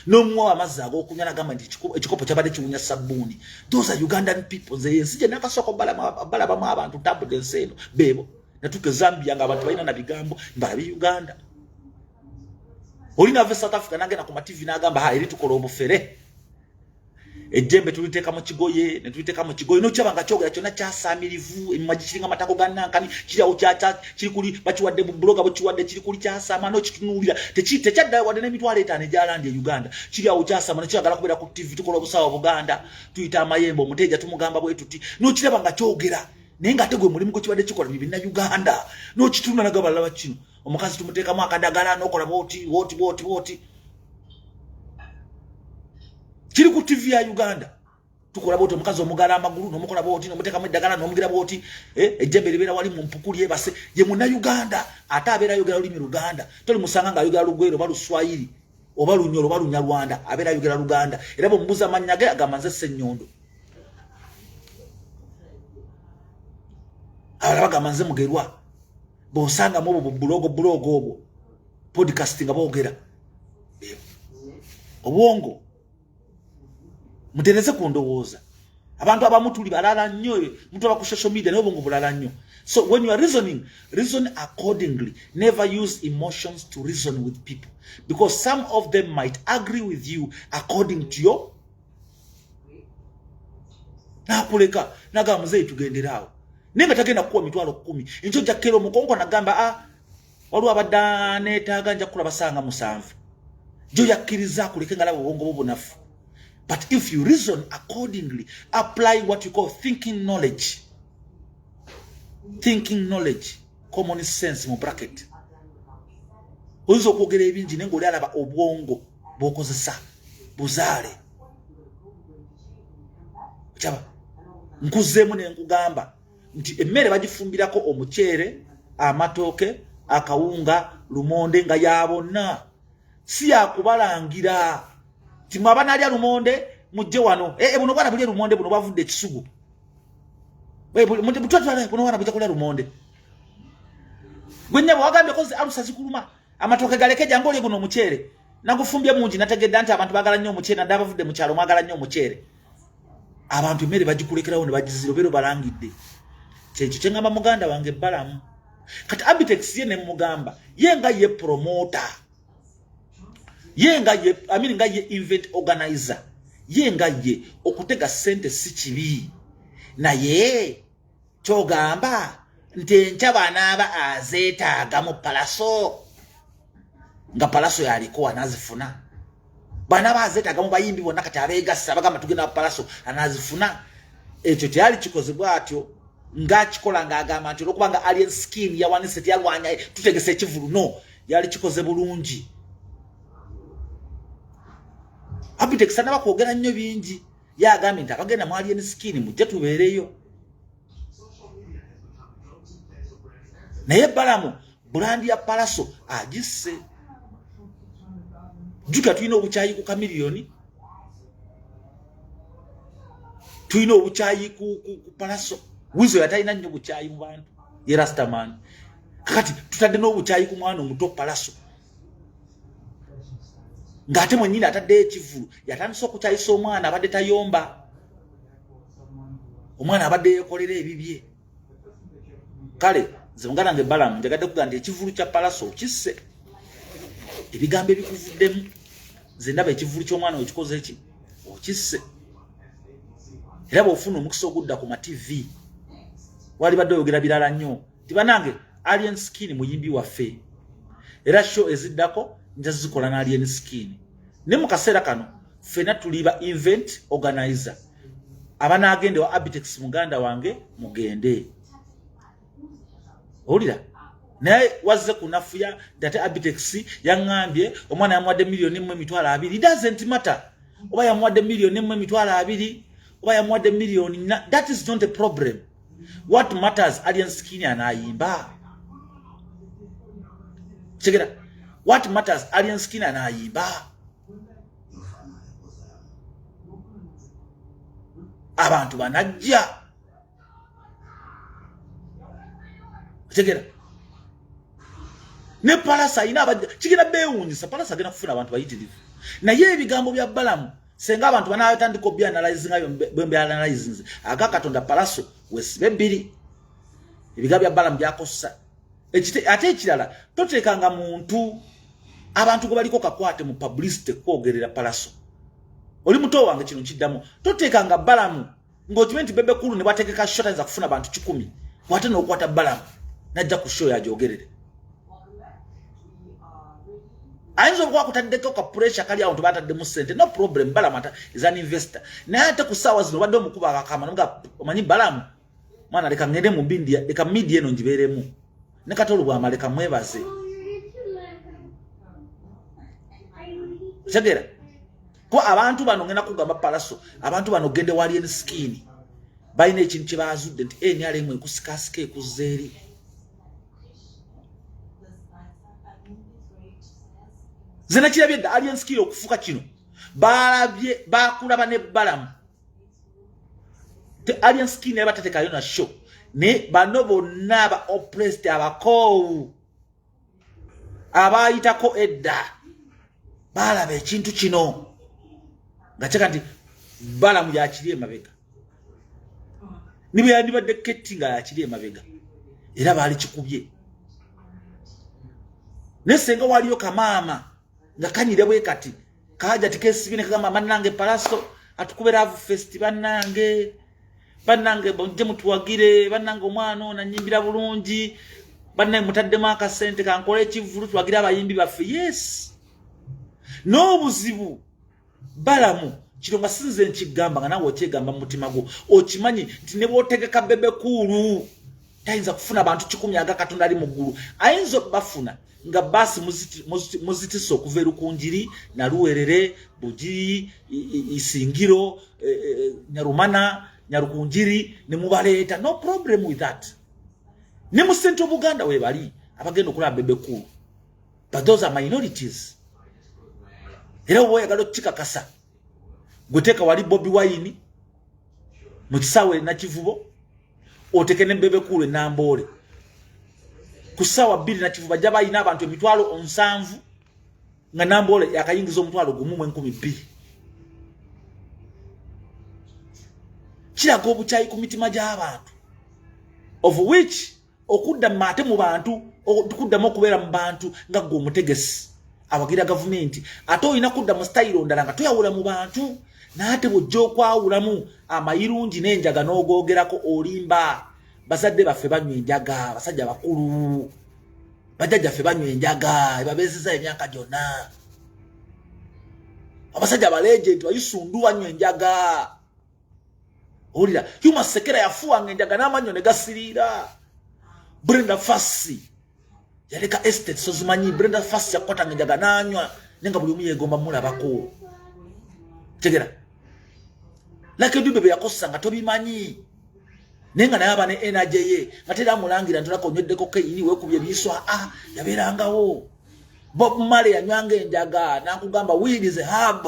n'omuwa amazzi ag'okunywa nagamba nti ekikopo kyabadde kiwunya sabbuuni. Those are Ugandan people. Nze ensi gye nakasooka balabamu abantu, ntambudde ensi eno, beebo natuuka e Zambia nga abantu balina na bigambo mbalabe Uganda. Oli nava e South Africa nagenda ku mativi n'agamba ha eri tukola obufere, ejjembe tuliteeka mu kigoye, ne tuliteeka mu kigoye, nokyaba nga kyogera kyonna kyasaamirivu, emimwa gikiringa amatako ga nankani, kiriawo kiri kuli bakiwadde bu blogger bukiwadde kiri kuli kyasama, nokitunuulira tekyaddayo wadde n'emitwalo 5 egyalandi e Uganda, kiri awo kyasama nekyagala kubeera ku TV. Tukola obusawo Buganda, tuyita amayembe, omuteeja tumugamba bwe tuti, nokiraba nga kyogera, naye ng'ate gwe mulimu gwe kibadde kikola bibina Uganda, nokitunula nagabalaba kino omukazi tumuteekamu akadagala nokola bwoti bwoti bwoti bwoti, kiri ku TV ya Uganda. Tukola bwoti, omukazi omugala amagulu nomukola bwoti, nomuteekamu eddagala nomugira bwoti, ejjembe libeera wali mu mpuku lyebase. Ye Munnayuganda ate abeera ayogera lulimi Luganda, tolimusanga ng'ayogera Lugwero oba Luswayiri oba Lunyolo oba Lunyarwanda, abeera ayogera Luganda. Era bwemubuuza amannya ge agamba nze Ssenyondo, abalala bagamba nze Mugerwa. Bw'osangamu obwo bubulogo bulogo obwo podcast nga boogera obwongo, mutereze ku ndowooza. Abantu abamu tuli balala nnyo, mutaba ku social media naye obwongo bulala nnyo. So when you are reasoning, reason accordingly. Never use emotions to reason with people, because some of them might agree with you according to your nakuleka nagamba muzeeyi tugendere awo, naye nga tagenda kukuwa 100,000. Enkyo ojja kukera omukonko nagamba, a waliwo abadde aneetaaga, nja kukulaba sanga 7. Jo yakkiriza akuleke nga laba obwongo bwo bunafu. But if you reason accordingly, applying what you call thinking knowledge, thinking knowledge, common sense mu bracket, oyinza okwogera ebingi naye ngaoli alaba obwongo bw'okozesa buzaale. Kyaba nkuzeemu ne nkugamba nti emmere bagifumbirako omuceere, amatooke, akawunga, lumonde, nga ya bonna, si yakubalangira ti mwe abanaalya lumonde mujje wano. Buno bwana bulya lumonde, buno bwavudde ekisugu, buno bwana bujja kulya lumonde. Gwe nnyabo wagambye kozi alusa zikuluma, amatooke galeke, jangu olye guno omuceere nagufumbye mungi. Nategedde nti abantu baagala nnyo omuceere, naddala bavudde mu kyalo, mwagala nnyo omuceere. Abantu emmere bagikulekerawo ne bagizira, obeera obalangidde. Kyekyo kyeŋŋamba muganda wange Balamu. Kati Abitex ye ne mugamba ye nga ye promoter, ye nga ye, I mean, nga ye event organizer, ye nga ye okutega ssente si kibi, naye kyogamba nti enkya bw'anaaba azeetaaga mu Pallaso, nga Pallaso yaliko, anaazifuna? Bw'anaaba azeetaaga mu bayimbi bonna kati abeegassa bagamba tugenda mu Pallaso, anaazifuna? Ekyo teyali kikozebwa atyo ng'akikola ng'agamba nti olwokuba nga Alien Skin yawanise, teyalwanya tutegesa ekivulu. No yali kikoze bulungi. Abitex tanaba kwogera nnyo bingi, ye agambye nti abagenda mu Alien Skin mujje tubeereyo. Naye Balamu brand ya Pallaso agisse. Jjukira tulina obukyayi ku Chameleone, tulina obukyayi ku Pallaso. Wizo yatalina nnyo bukyayi mu bantu, ye Rastaman. Kakati tutadde n'obukyayi ku mwana omuto Pallaso, ng'ate mwennyini ataddeyo ekivulu, yatandise okukyayisa omwana abadde tayomba, omwana abadde yeekolera ebibye. Kale nze muganda wange Balamu njagadde kuga nti ekivulu kya Pallaso okisse, ebigambo ebikuvuddemu. Nze ndaba ekivulu ky'omwana okikoze eki okisse. Era bw'ofuna omukisa ogudda ku ma TV, walibadde oyogera birala nnyo ti banange Alien Skin muyimbi waffe, era show eziddako nja zikola na Alien Skin. Ne mu kaseera kano ffenna tuli ba event organizer. Abanaagenda wa Abitex muganda wange mugende, owulira? Naye wazze kunafuya ate Abitex yaŋŋambye omwana yamuwadde 1,020,000. It doesn't matter oba yamuwadde 1,020,000 oba yamuwadde 4 million, that is not a problem. What matters, Alien Skin anaayimba. Kigera, what matters, Alien Skin anaayimba, abantu banajja. Kigera ne Pallaso alina abajja, kigenda beewuunyisa. Pallaso agenda kufuna abantu bayitirivu. Naye ebigambo bya Balamu senga abantu banatandika obyanalizinga bwembyanalizinze aga Katonda, Pallaso wesibe ebbiri. Ebigambo bya Balamu byakosa. Ate ekirala, toteekanga muntu abantu gwe baliko kakwate mu publicity kwogerera Pallaso. Oli muto wange, kino nkiddamu, toteekanga Balamu ng'okimanyi nti Bebe Cool ne bwategeka show tayinza kufuna bantu 100, bw'ate n'okwata Balamu najja ku show yagyogerere. Ayinza okuba akutaddeko ka pressure kali awo nti bataddemu ssente, no problem, Balamu ata is an investor. Naye ate ku ssaawa zino obadde omukuba akakama noga, omanyi Balamu mwana, leka ngende mu media, leka media eno ngibeeremu ne Katolu bwama, leka mwebaze. Otegeera ko abantu bano ngenda kugamba Pallaso, abantu bano gende wa Alien Skin balina ekintu kye bazudde nti NRM ekusikasika ekuzza eri. Nze nakirabye dda Alien Skin okufuka kino, balabye bakulaba ne Balamu. Te Alien Skin yaba tatekayo na show, Ne bano bonna aba oppressed, abakoowu abaayitako edda, baalaba ekintu kino nga kyeka nti Balamu yakiri emabega, ne bwe yandibadde Ketti nga yakiri emabega, era baali kikubye. Naye senga waliyo kamaama nga kanyire bwe kati kaja tikesibye ne kagamba, bannange, Palaso atukube love fest, bannange, bannange, mujje mutuwagire, bannange, omwana ono anyimbira bulungi, bannange, mutaddemu akasente kankole ekivvulu tuwagire abayimbi baffe. Yes, n'obuzibu Balamu kino nga sinze nkigamba, nga naawe okyegamba mu mutima gwo, okimanyi nti ne bw'otegeka Bebe Cool tayinza kufuna bantu 100 aga Katonda ali mu ggulu. Ayinza obbafuna nga baasi muzitisa okuva erukunjiri, Naluwerere, Bugiri, Isingiro, Nyarumana, Nyarukunjiri ne mubaleeta. No problem with that. Ne mu Central Buganda webali abagenda okulaba Bebe Cool, but those are minorities. Era oba oyagala okukikakasa, gweteeka wali Bobi Wine mu kisaawe Nakivubo, oteke ne Bebe Cool enamboole ku ssaawa 2, Nakivubo bajja balina abantu 70,000, nga Namboole yakayingiza 12,000. Kiraga obukyayi ku mitima gy'abantu, of which okudda ate mu bantu, okuddamu okubeera mu bantu nga gwe omutegesi awagira gavumenti, ate olina kudda mu sitayiro ndala nga toyawula mu bantu. Naate bw'ojja okwawulamu amayirungi n'enjaga n'ogoogerako, olimba. Bazadde baffe banywa enjaga, abasajja bakulu, bajjajjaffe banywa enjaga, ebabeezeza emyaka gyonna. Abasajja abalegenti bayisundu banywa enjaga. Owulira, Hugh Masekela yafuwanga enjaga n'amannyo ne gasiriira. Brenda Fassie yaleka estate, sozimanyi. Brenda Fassie yakwatanga enjaga n'anywa, naye nga buli omu yeegomba mulabako. Tegera Lucky Dube bye yakozesa nga tobimanyi, naye nga naye aba ne energy ye, nga tera amulangira nti olaka onyweddeko keyini, weekubye ebiswa. Ah, yabeerangawo. Bob Marley yanywanga enjaga nakugamba weed is a herb.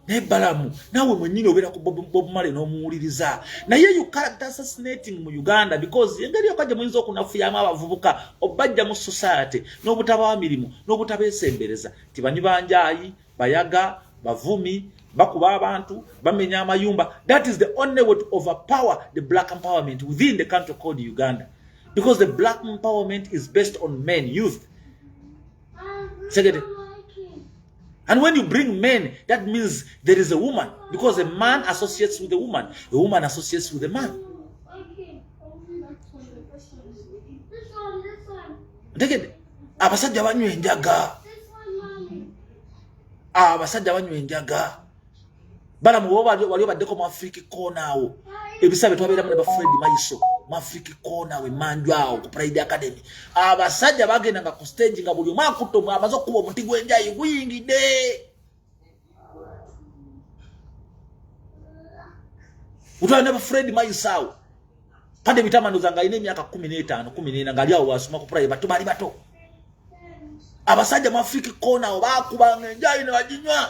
Naye Balamu, naawe mwennyini obeera ku Bob Marley n'omuwuliriza, naye you character assassinating mu Uganda, because engeri yokka gye muyinza okunafuyamu abavubuka, obajja mu society n'obutabawa mirimu n'obutabeesembereza, ti banywi banjaayi, bayaga, bavumi, bakuba abantu, bamenya amayumba. That is the only way to overpower the black empowerment within the country called Uganda, because the black empowerment is based on men, youth. Segede. And when you bring men, that means there is a woman, because a man associates with a woman, a woman associates with a man. Ntegede, abasajja banywa enjaga, abasajja banywa enjaga. Balamu, wali obaddeko mu Africa Corner awo, ebisa bye twabeeramu ne ba Fred Maiso mu Africa Corner awo emanju awo ku Pride Academy, abasajja bagendanga ku stage nga buli omu akutte, amaze okukuba omuti gw'enjayi guyingidde. Utwala ne ba Fred Maiso awo pade bitamanuza nga alina emyaka 15, 14, nga ali awo wasoma ku Pride, bato bali bato. Abasajja mu Africa Corner awo bakubanga enjayi ne baginywa,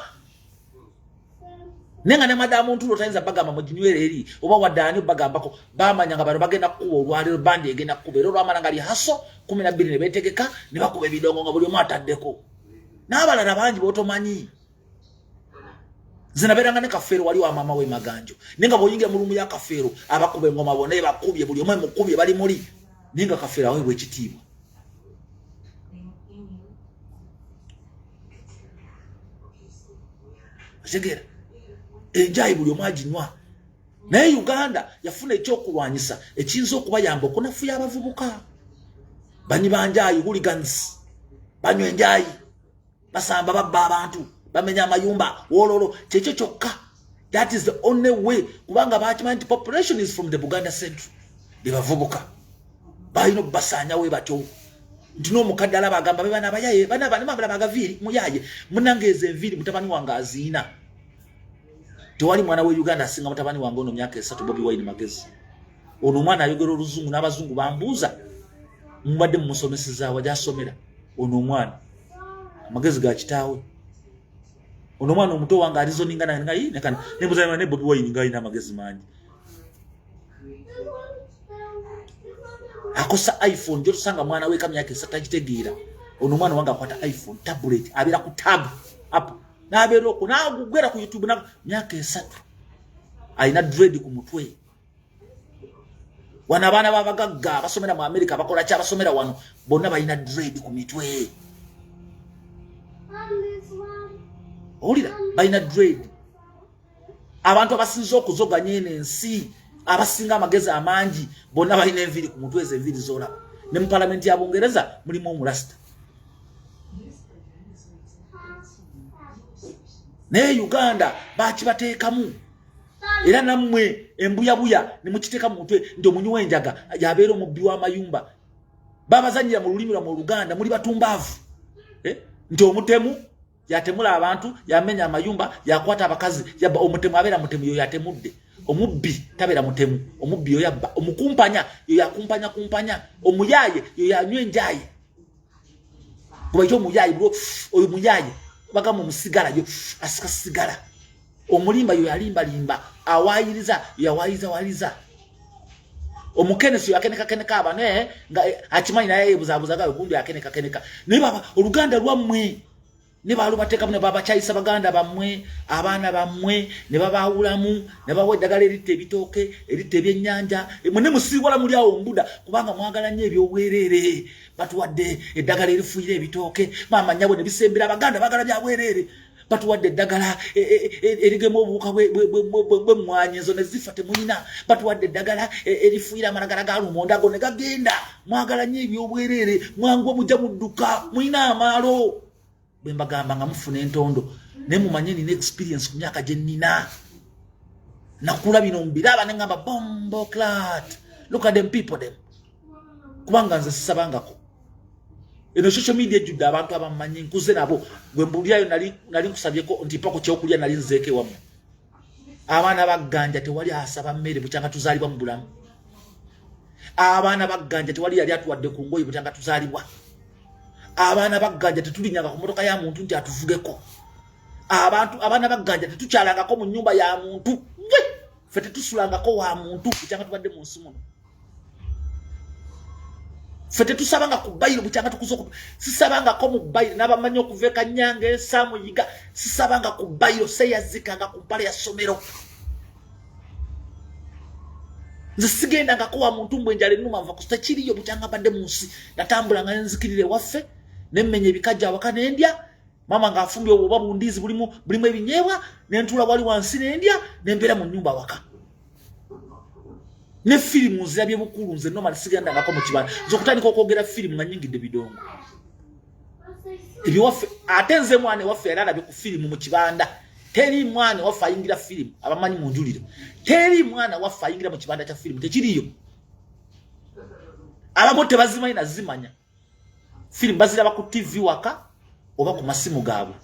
naye nga ne madamu ntulo tayinza bagamba muginywere eri oba wadde ani bagambako. Bamanya nga bano bagenda kukuba olwaliro, bandi egenda kukuba, era olwamala nga lihaso 12 ne betegeka ne bakuba ebidongo nga buli omu ataddeko n'abalala bangi botomanyi. Nze nabeeranga ne Kafeero wali wa maama we Maganjo, naye nga bw'oyingira mu lumu ya Kafeero, abakuba engoma bonna ebakubye, buli omu emukubye, bali muli, naye nga Kafeero aweebwa ekitiibwa. Otegeera, enjayi buli omu aginywa, naye Uganda yafuna ekyokulwanyisa ekiyinza okubayamba okunafuya abavubuka. Banywi banjayi, hooligans, banywa enjayi, basamba, babba abantu, bamenya amayumba, wololo. Kyekyo kyokka, that is the only way, kubanga bakimanyi nti population is from the Buganda Central. Bebavubuka balina okubasaanyawo batyo, nti n'omukadde alaba agamba be bana abayaye bana bagaviiri muyaye munange ezo enviiri mutabani wange aziina. Tewali mwana we Uganda asinga mutabani wange ono myaka 3, Bobi Wine magezi. Ono omwana ayogera oluzungu n'abazungu bambuuza, mubadde mumusomesezaawa gyasomera? Ono omwana amagezi ga kitaawe. Ono omwana omuto wange alizoninga nembuza ne Bobi Wine nga alina amagezi mangi. Akosa iPhone gy'otusanga mwana w'eka myaka 3 tagitegeera. Ono omwana wange akwata iPhone, tablet, abeera ku tab app, n'abeera okwo n'agugwera ku YouTube na myaka 3 alina dread ku mutwe. Wano abaana b'abagagga abasomera mu America bakola ki, abasomera wano bonna balina dread ku mitwe. Owulira, balina dread. Abantu abasinze okuzoganya eno ensi, abasinga amagezi amangi, bonna balina enviiri ku mutwe, ezo enviiri z'olaba. Ne mu palamenti ya Bungereza mulimu omulasita. Naye Uganda bakibateekamu. Era nammwe embuyabuya ne mukiteeka mu mutwe nti omunywi w'enjaga yabeera omubbi w'amayumba. Babazannyira mu lulimi lwammwe Oluganda, muli batumbaavu. Nti omutemu yatemula abantu, yamenya amayumba, yakwata abakazi, yabba. Omutemu abeera mutemu yoyo atemudde. Omubbi tabeera mutemu, omubbi yoyo abba. Omukumpanya yoyo akumpanya kumpanya. Omuyaaye yoyo anywa enjaaye. Kuba omuyaaye oyo muyaaye bagamba omusigala yo asika sigala. Omulimba yoyo alimbalimba, awaayiriza yoyo awaayiriza waayiriza. Omukenesi yoyo akenekakeneka abane nga akimanyi naye yeebuzaabuza nga gundi akenekakeneka. Naye baba oluganda lwammwe ne baalubateekamu ne babakyayisa baganda bammwe, abaana bammwe, ne babaawulamu, ne babawa eddagala eritta ebitooke, eritta ebyennyanja. Mwenna musiiwala muli awo mbuda kubanga mwagala nnyo ebyobwereere. Batuwadde eddagala erifuuyira ebitooke, maama nnyabwe ne bisembera, abaganda baagala bya bwereere. Batuwadde eddagala erigema obuwuka bw'emmwanyi, ezo ne zifa temulina. Batuwadde eddagala erifuuyira amalagala ga lumonde, ago ne gagenda. Mwagala nnyo ebyobwereere, mwangu omujja mudduka, mulina amaalo. Bwe mbagamba nga mufuna entondo, naye mumanye nina experience ku myaka gye nnina. Nakula bino mbiraba ne ngamba bombo clat, look at them people them. Kubanga nze sisabangako. Eno social media ejjudde abantu abamanyi, nkuze nabo. Gwe mbuulirayo nali nkusabyeko nti mpa ku kyokulya, nali nzeeko ewammwe. Abaana bagganja tewali asaba mmere bukyanga tuzaalibwa mu bulamu. Abaana bagganja tewali yali atuwadde ku ngoye bukyanga tuzaalibwa. Abaana bagganja tetulinyanga ku mmotoka ya muntu nti atuvugeko. Abaana bagganja tetukyalangako mu nnyumba ya muntu. Ffe tetusulangako wa muntu bukyanga tubadde mu nsi muno. Ffe tetusabanga ku bayiro bukyanga tukuze oku-, sisabangako mu bayiro n'abamanyi okuva e Kanyanga, Ensaamu, Yiga, sisabanga ku bayiro, seeyazikanga ku mpale ya ssomero. Nze sigendangako wa muntu mbwe enjala ennuma nva ku tekiriyo bukyanga mbadde mu nsi. Natambulanga ne nzikirira ewaffe, ne mmenya ebikajjo awaka ne ndya. Maama ng'afumbye obwo oba bundiizi bulimu ebinyeebwa, ne ntuula wali wansi ne ndya, ne mbeera mu nnyumba awaka. Ne firimu nzirabye bukulu, nze normally sigendangako mu kibanda. Nze okutandika okwogera firimu nga nnyingidde bidongo. Ebyewaffe, ate nze mwana ewaffe yali alabye ku firimu mu kibanda. Teri mwana waffe ayingira firimu, abamanyi mu njulire. Teri mwana waffe ayingira mu kibanda kya firimu, tekiriyo. Abamu tebazimanyi nazimanya. Firimu baziraba ku TV waka oba ku masimu gaabwe.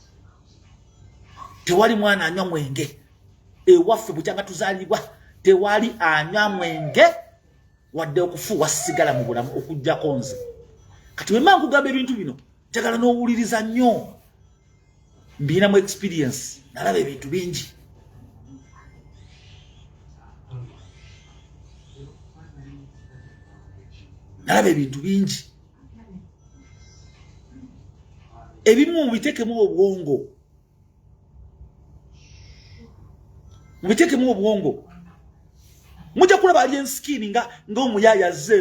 Tewali mwana anywa mwenge ewaffe bukyanga tuzaalibwa, tewali anywa mwenge wadde okufuuwa sigala mu bulamu okuggyako nze. Kati bwe mba nkugamba ebintu bino, njagala n'owuliriza nnyo. Mbirinamu experience, nalaba ebintu bingi. Nalaba ebintu bingi. Ebimu mubiteekemu obwongo. Mubiteekemu obwongo. Mujja kulaba ali ensikini nga omuyaya azze.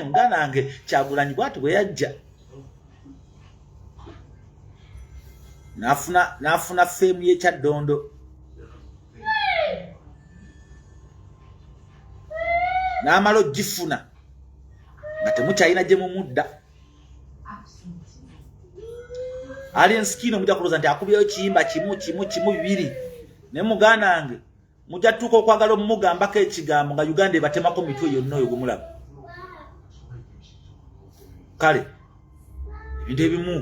Muganda wange Kyagulanyi bw'ati bwe yajja. N'afuna feemu y'ekyaddondo. N'amala ogifuna nga temukyalina gye mumudda. Ali ensikini omujja kulowooza nti akubyeyo kiyimba kimu kimu kimu bibiri. Naye muganda wange mujja tuuka okwagala omugambako ekigambo nga Uganda ebatemako mitwe yonna oyo gwe mulaba. Kale ebintu ebimu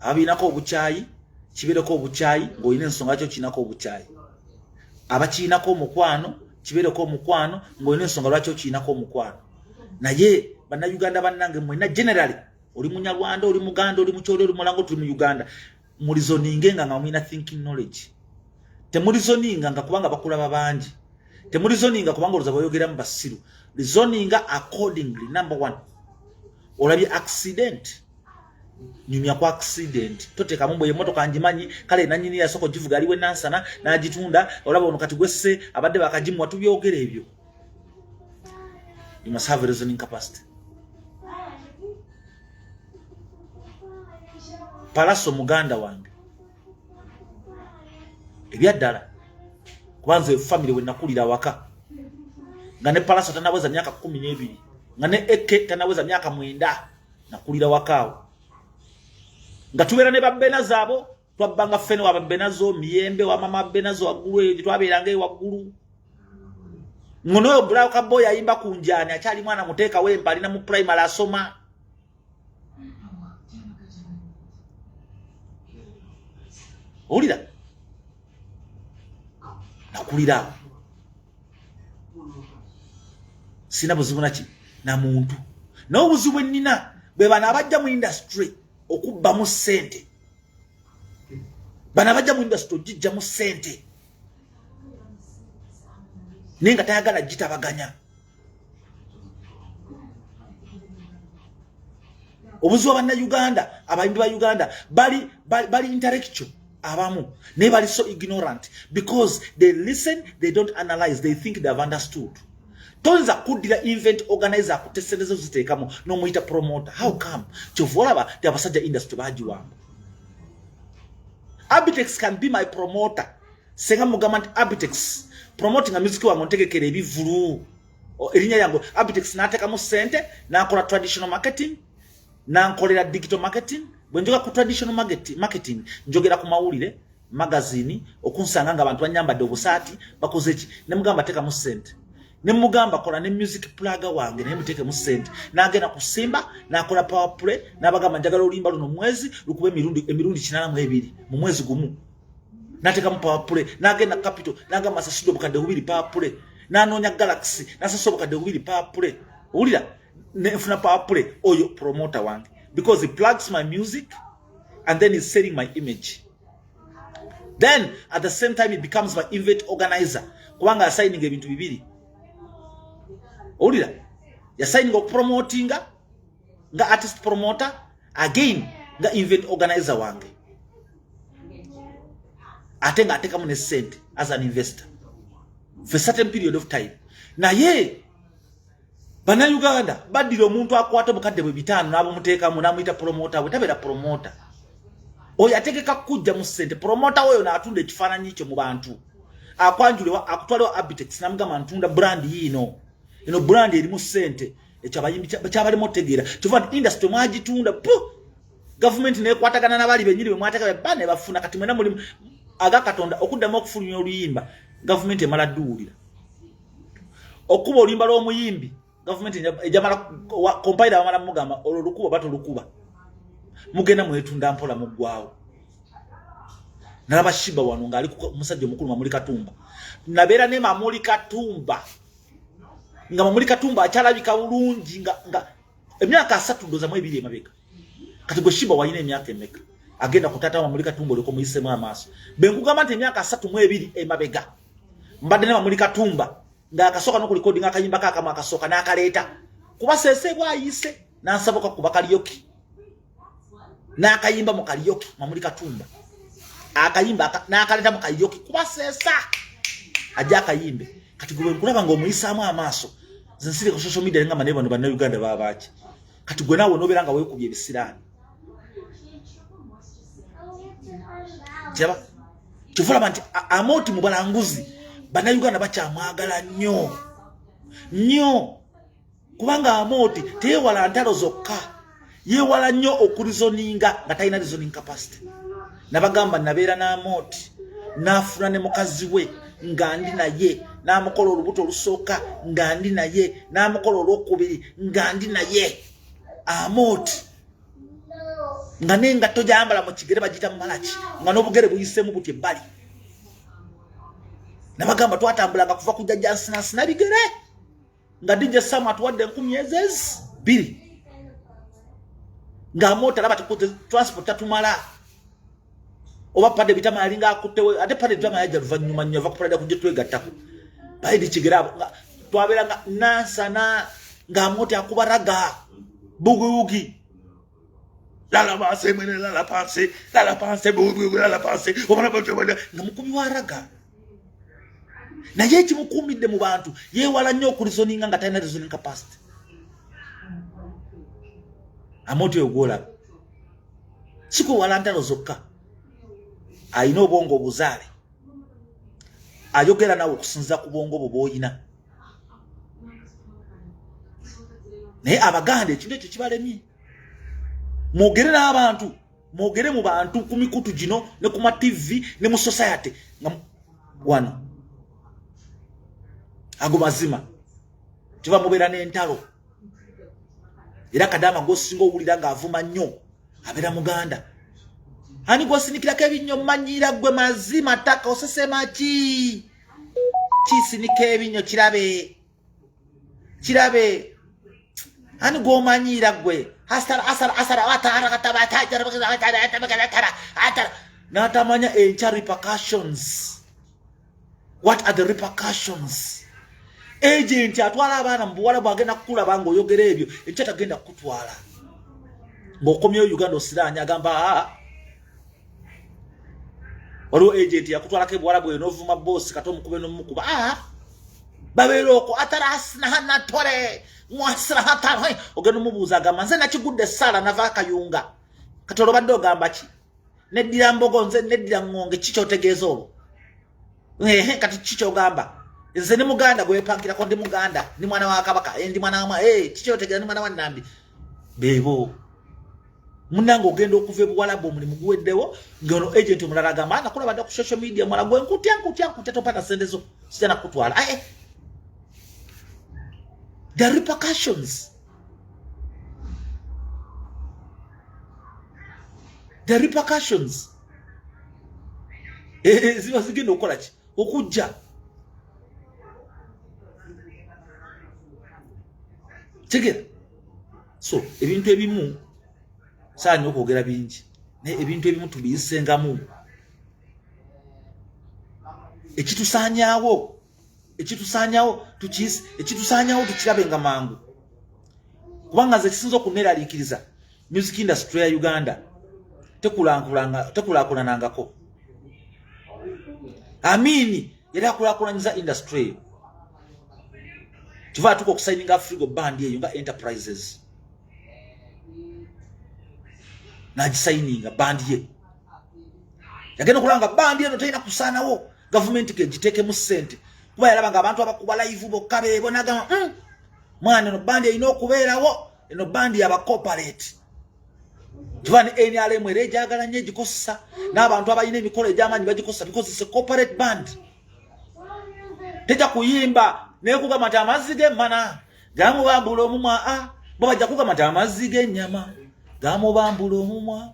ababirinako obukyayi kibeereko obukyayi ng'olina ensonga kyo kirinako obukyayi. Abakirinako omukwano kibeereko omukwano ng'olina ensonga lwaki okirinako omukwano. Naye bannayuganda bannange mwenna generally, oli Munyarwanda, oli Muganda, oli Mukyoli, oli Mulango, tuli mu Uganda, mulizoninge nga mulina thinking knowledge. Temulizoninga nga kubanga bakulaba bangi. Temureasoninga kubanga olowooza bweyogeramu basiru. Reasoninga accordingly. Number one, olabye accident, nyumya ku accident, toteekamu mbwe emotoka ngimanyi, kale nanyini yasooka ogivuga aliwe Nansana n'agitunda, olaba ono kati gwesse abadde bakagimuwa. Tubyogera ebyo. You must have a reasoning capacity. Palaso muganda wange ebyaddala, kuba nze family we nakulira awaka nga ne Palaso tanaweza myaka 12, nga ne Eke tanaweza myaka 9. Nakulira wakaawo nga tubeera ne babbenazo abo, twabbanga ffene wa babbenazo, miyembe wa mama Benazo waggulu eyo gye twabeeranga eyo waggulu. Ngonoyo Black Boy ayimba ku njaani akyali mwana muteeka wempa, alina mu primary asoma. Owulira, nakulira awo, sina buzibu naki na muntu. Naye obuzibu bwe nnina bwe bano abajja mu industry okubbamu ssente, bano abajja mu industry ogijjamu ssente naye nga tayagala gitabaganya. Obuzibu bannayuganda, abayimbi ba Uganda bali intellectual abamu, naye bali so ignorant because they listen, they don't analyze, they think they have understood. Toyinza kuddira event organizer akutte sente zo ziteekamu n'omuyita promoter. How come? Kyova olaba ti abasajja industry bagiwamba. Abitex can be my promoter senga mugamba nti Abitex promoting music wange, ntegekera ebivulu, erinnya lyange. Abitex n'ateekamu sente n'akola traditional marketing, nankolera digital marketing. Bwe njogera ku traditional marketing, njogera ku mawulire, magazini, okunsanga nga abantu banyambadde obusaati, bakoze ki, nemugamba teekamu sente, nemugamba kola ne music plug wange naye muteekemu sente. N'agenda ku Simba n'akola power play, n'abagamba njagala oluyimba luno mwezi lukuba emirundi 82 mu mwezi gumu, n'ateekamu power play. N'agenda Capital n'agamba asasudde 2000 power play, n'anoonya Galaxy n'asasula 2000 power play. Owulira, nenfuna power play. Oyo promoter wange because he plugs my music and then he's selling my image. Then at the same time he becomes my event organizer kubanga yasigninga ebintu bibiri. Owulira, yasigninga okupromotinga nga artist promoter, again nga event organizer wange, ate nga ateekamu ne sente as an investor for a certain period of time. Naye bannayuganda baddira omuntu akwata obukadde bwe 500 n'abumuteekamu n'amuyita promoter. Bwe tabeera promoter, oyo ategeka kujja mu ssente. Promoter oyo n'atunda ekifaananyi kyo mu bantu, akwanjulewa, akutwalewa Abitex namugamba ntunda brand yiino, eno brand erimu ssente. Ekyo abayimbi kyabalimu otegeera. Kyova nti industry mwagitunda pu gavumenti nekwatagana nabali benyini bemwateka ba ne bafuna. Kati mwena mulimu aga Katonda okuddamu okufulumya oluyimba, gavumenti emala dduwulira okuba oluyimba lw'omuyimbi, gavumenti ejamala compiler, bamala mugamba olwo lukuba oba tolukuba. Mugenda mwetunda mpola, muggwawo. Nalaba Shiba wano ng'ali musajja omukulu Mamuli Katumba. Nabeera ne Mamuli Katumba nga Mamuli Katumba akyalabika bulungi nga emyaka 32 emabega. Kati gwe Shiba walina emyaka emeka? Agenda ku taata wa Mamuli Katumba olyoka omuyisemu amaaso. Bwe nkugamba nti emyaka 32 emabega mbadde ne Mamuli Katumba ng'akasooka n'okurecordinga akayimba kaakamu akasooka n'akaleeta kuba seese bwayise n'ansabuka kuba karaoke n'akayimba mu karaoke. Mamuli Katumba akayimba n'akaleeta mu karaoke kuba seesa ajja akayimbe. Kati gwe nkulaba ng'omuyisaamu amaaso, nze nsiri ku social media ngamba naye bano bannayuganda babaaki? Kati gwe naawe n'obeera nga weekubye ebisiraani. Kiraba, kyova olaba nti Amooti mu balanguzi bannayuganda bakyamwagala nnyo nnyo, kubanga Amooti teyewala ntalo zokka, yeewala nnyo okureasoninga nga talina reasoning capacity. Nabagamba nabeera n'Amooti n'afuna ne mukazi we nga ndi naye, n'amukola olubuto olusooka nga ndi naye, n'amukola olwokubiri nga ndi naye. Amooti nga n'engatto gyayambala mu kigere bagiyita mumalaki, nga n'obugere buyisemu buti ebbali. Nabagamba twatambulanga kuva ku jjajja nsinansina bigere nga DJ Sam atuwadde 2000 ng'amoota alaba transport tatumala oba Padde Bitama yalinga akuttewe. Ate Padde Bitama yajja luvannyuma nnyo, ava ku Padde kujja twegattako. Baidi Kigere abo twabeeranga Nansana ng'Amooti akuba ragga bugiwugi lala panse mwene lala panse lala panse bugiwugi lala panse nga mukubi wa ragga naye ekimukuumidde mu bantu yeewala nnyo okureasoninga nga talina reasoning capacity. Amooti oyo gwolaba sikwewala ntalo zokka, alina obwongo obuzaale, ayogera nawe okusinziira ku bwongo bwo bw'olina. Naye Abaganda ekintu ekyo kibalemye. Mwogere n'abantu, mwogere mu bantu ku mikutu gino ne ku ma TV ne mu society nga wano ago mazima kiba mubeera n'entalo. Era Kadaama gwosinga owulira ng'avuma nnyo abeera Muganda. Ani gwosinikirako ebinnyo? Mmanyiira gwe mazima ttaka osesema ki kisinika ebinnyo kirabe kirabe. Ani gwomanyiira gwe? N'atamanya enkya repercussions. What are the repercussions? Agent atwala abaana mu buwala bwagenda kukulaba ng'oyogera ebyo, enkya tagenda kukutwala ng'okomyewo Uganda osiraanya agamba aa. Waliwo agent yakutwalako ebuwala bweyo n'ovuma boss kati omukube n'omukuba, aa babeera okwo atarasinahanatole mwasirahatare. Ogenda omubuuza agamba nze nakigudde essaala nava akayunga kati olwobadde ogamba ki? Neddira mbogo nze neddira ŋŋonge ki kyotegeeza olwo? Ehe, kati ki kyogamba? Nze ndi Muganda gwepankirako, ndi Muganda, ndi mwana wa Kabaka, ndi mwana wa kiki kyotegeeza? Ndi mwana wa Nambi. Beebo munange ogenda okuva ebuwalabu omulimu guweddewo ng'ono agent omulala agamba nakulaba dda ku social media mwala gwe nkutya nkutya nkutya topata sente zo sijja nakutwala. Ae, the repercussions, the repercussions ziba zigenda okukola ki okujja tegera. So ebintu ebimu saanya okwogera bingi, naye ebintu ebimu tubiyisengamu ekitusaanyaawo ekitusaanyawo tukiyise ekitusaanyawo tukirabe nga mangu, kubanga nze kisinza okuneeraliikiriza music industry ya Uganda tekulaakulanangako. Amini yali akulaakulanyiza industry eyo, kiva atuuka okusayininga Afrigo Band eyo nga Enterprises n'agisayininga band ye. Yagenda okulaba nga band eno terina kusaanawo, gavumenti kegiteekemu ssente, kuba yalaba nga abantu abakuba live bokka beebo. Nagamba, mwana eno band erina okubeerawo, eno band yaba corporate." Kiva ne NRM era ejagala nnyo egikozesa n'abantu abalina emikolo egy'amaanyi bagikosa because it's a corporate band. Tejja kuyimba naye kugamba nti amazzi g'emmana gamubambula omumwa, a bo bajja kugamba nti amazzi g'ennyama gamubambula omumwa